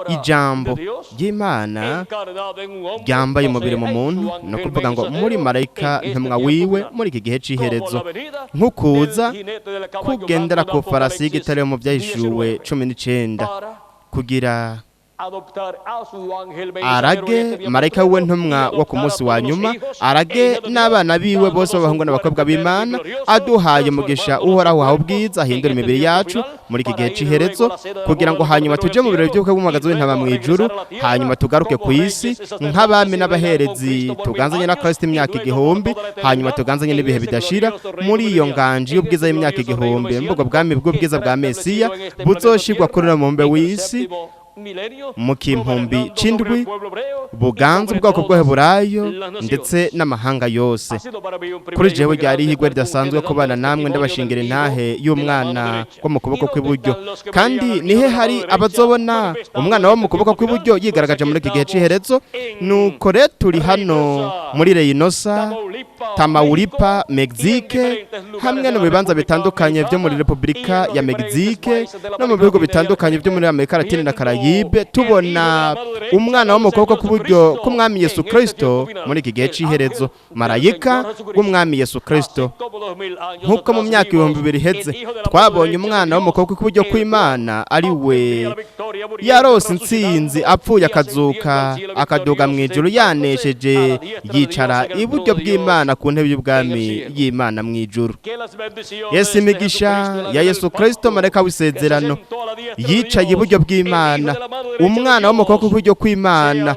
ijambo ry'Imana ryambaye umubiri mu muntu, ni ukuvuga ngo muri marayika ntumwa wiwe muri iki gihe c'iherezo, nk'ukuza kugendera ku farasi y'igitare mu Vyahishuwe 19, kugira arage marayika wiwe ntumwa wo ku munsi wa nyuma, arage n'abana biwe bose b'abahungu n'abakobwa b'Imana, aduhaye umugisha Uhoraho uhawe ubwiza, ahindura imibiri yacu muri iki gihe c'iherezo, kugira ngo hanyuma tuje mu birori by'ubukwe bw'umwagazi w'intama mu ijuru, hanyuma tugaruke ku isi nk'abami n'abaherezi tuganzanye na Kristo imyaka 1000, hanyuma tuganzanye n'ibihe bidashira muri iyo nganji y'ubwiza y'imyaka 1000, mbubwo bwami bw'ubwiza bwa Mesiya buzoshirwa kuri uno mubumbe w'isi mu kimpumbi c'indwi, buganza ubwoko bw'Abaheburayo ndetse n'amahanga yose. Kuri jewe ryari ihigwe ridasanzwe kubana namwe ndabashingira intahe y'umwana wo mu kuboko kw'iburyo. Kandi nihe hari abazobona umwana wo mu kuboko kw'iburyo yigaragaje muri iki gihe c'iherezo? Nuko rero turi hano muri Reynosa, Tamaulipa, Mexique, hamwe no mu bibanza bitandukanye byo muri Repubulika ya Mexique no mu bihugu bitandukanye byo muri Amerika Latine na Karayibe, tubona umwana wo mu kuboko kw'iburyo k'umwami Yesu Kristo muri iki gihe c'iherezo, marayika w'umwami Yesu Kristo. Nk'uko mu myaka 2000 iheze twabonye umwana wo mu kuboko kw'iburyo kw'Imana ari we yarose intsinzi apfuye akazuka akaduga mu ijuru yanesheje, yicara iburyo bw'Imana ku ntebe y'ubwami y'Imana mu ijuru. Yesu, imigisha ya Yesu Kristo marayika w'isezerano yicaye iburyo bw'Imana, umwana wo mu kuboko kw'iburyo kw'Imana,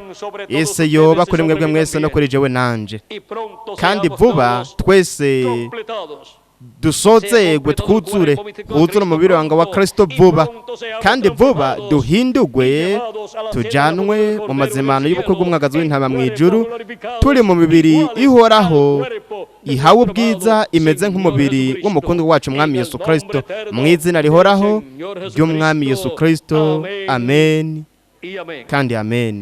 ese yoba kuri mwebwe mwese no kuri jewe nanje. Kandi vuba twese dusozegwe, twuzure, twuzure umubiri wanga wa Kristo vuba, kandi vuba duhindugwe tujanwe mu mazimano y'ubukwe bw'umwagazi w'intama mu ijuru, turi mu mibiri ihoraho ihawe ubwiza imeze nk'umubiri w'umukundwa wacu umwami Yesu Kristo, mu izina rihoraho ry'umwami Yesu Kristo. Amen kandi amen.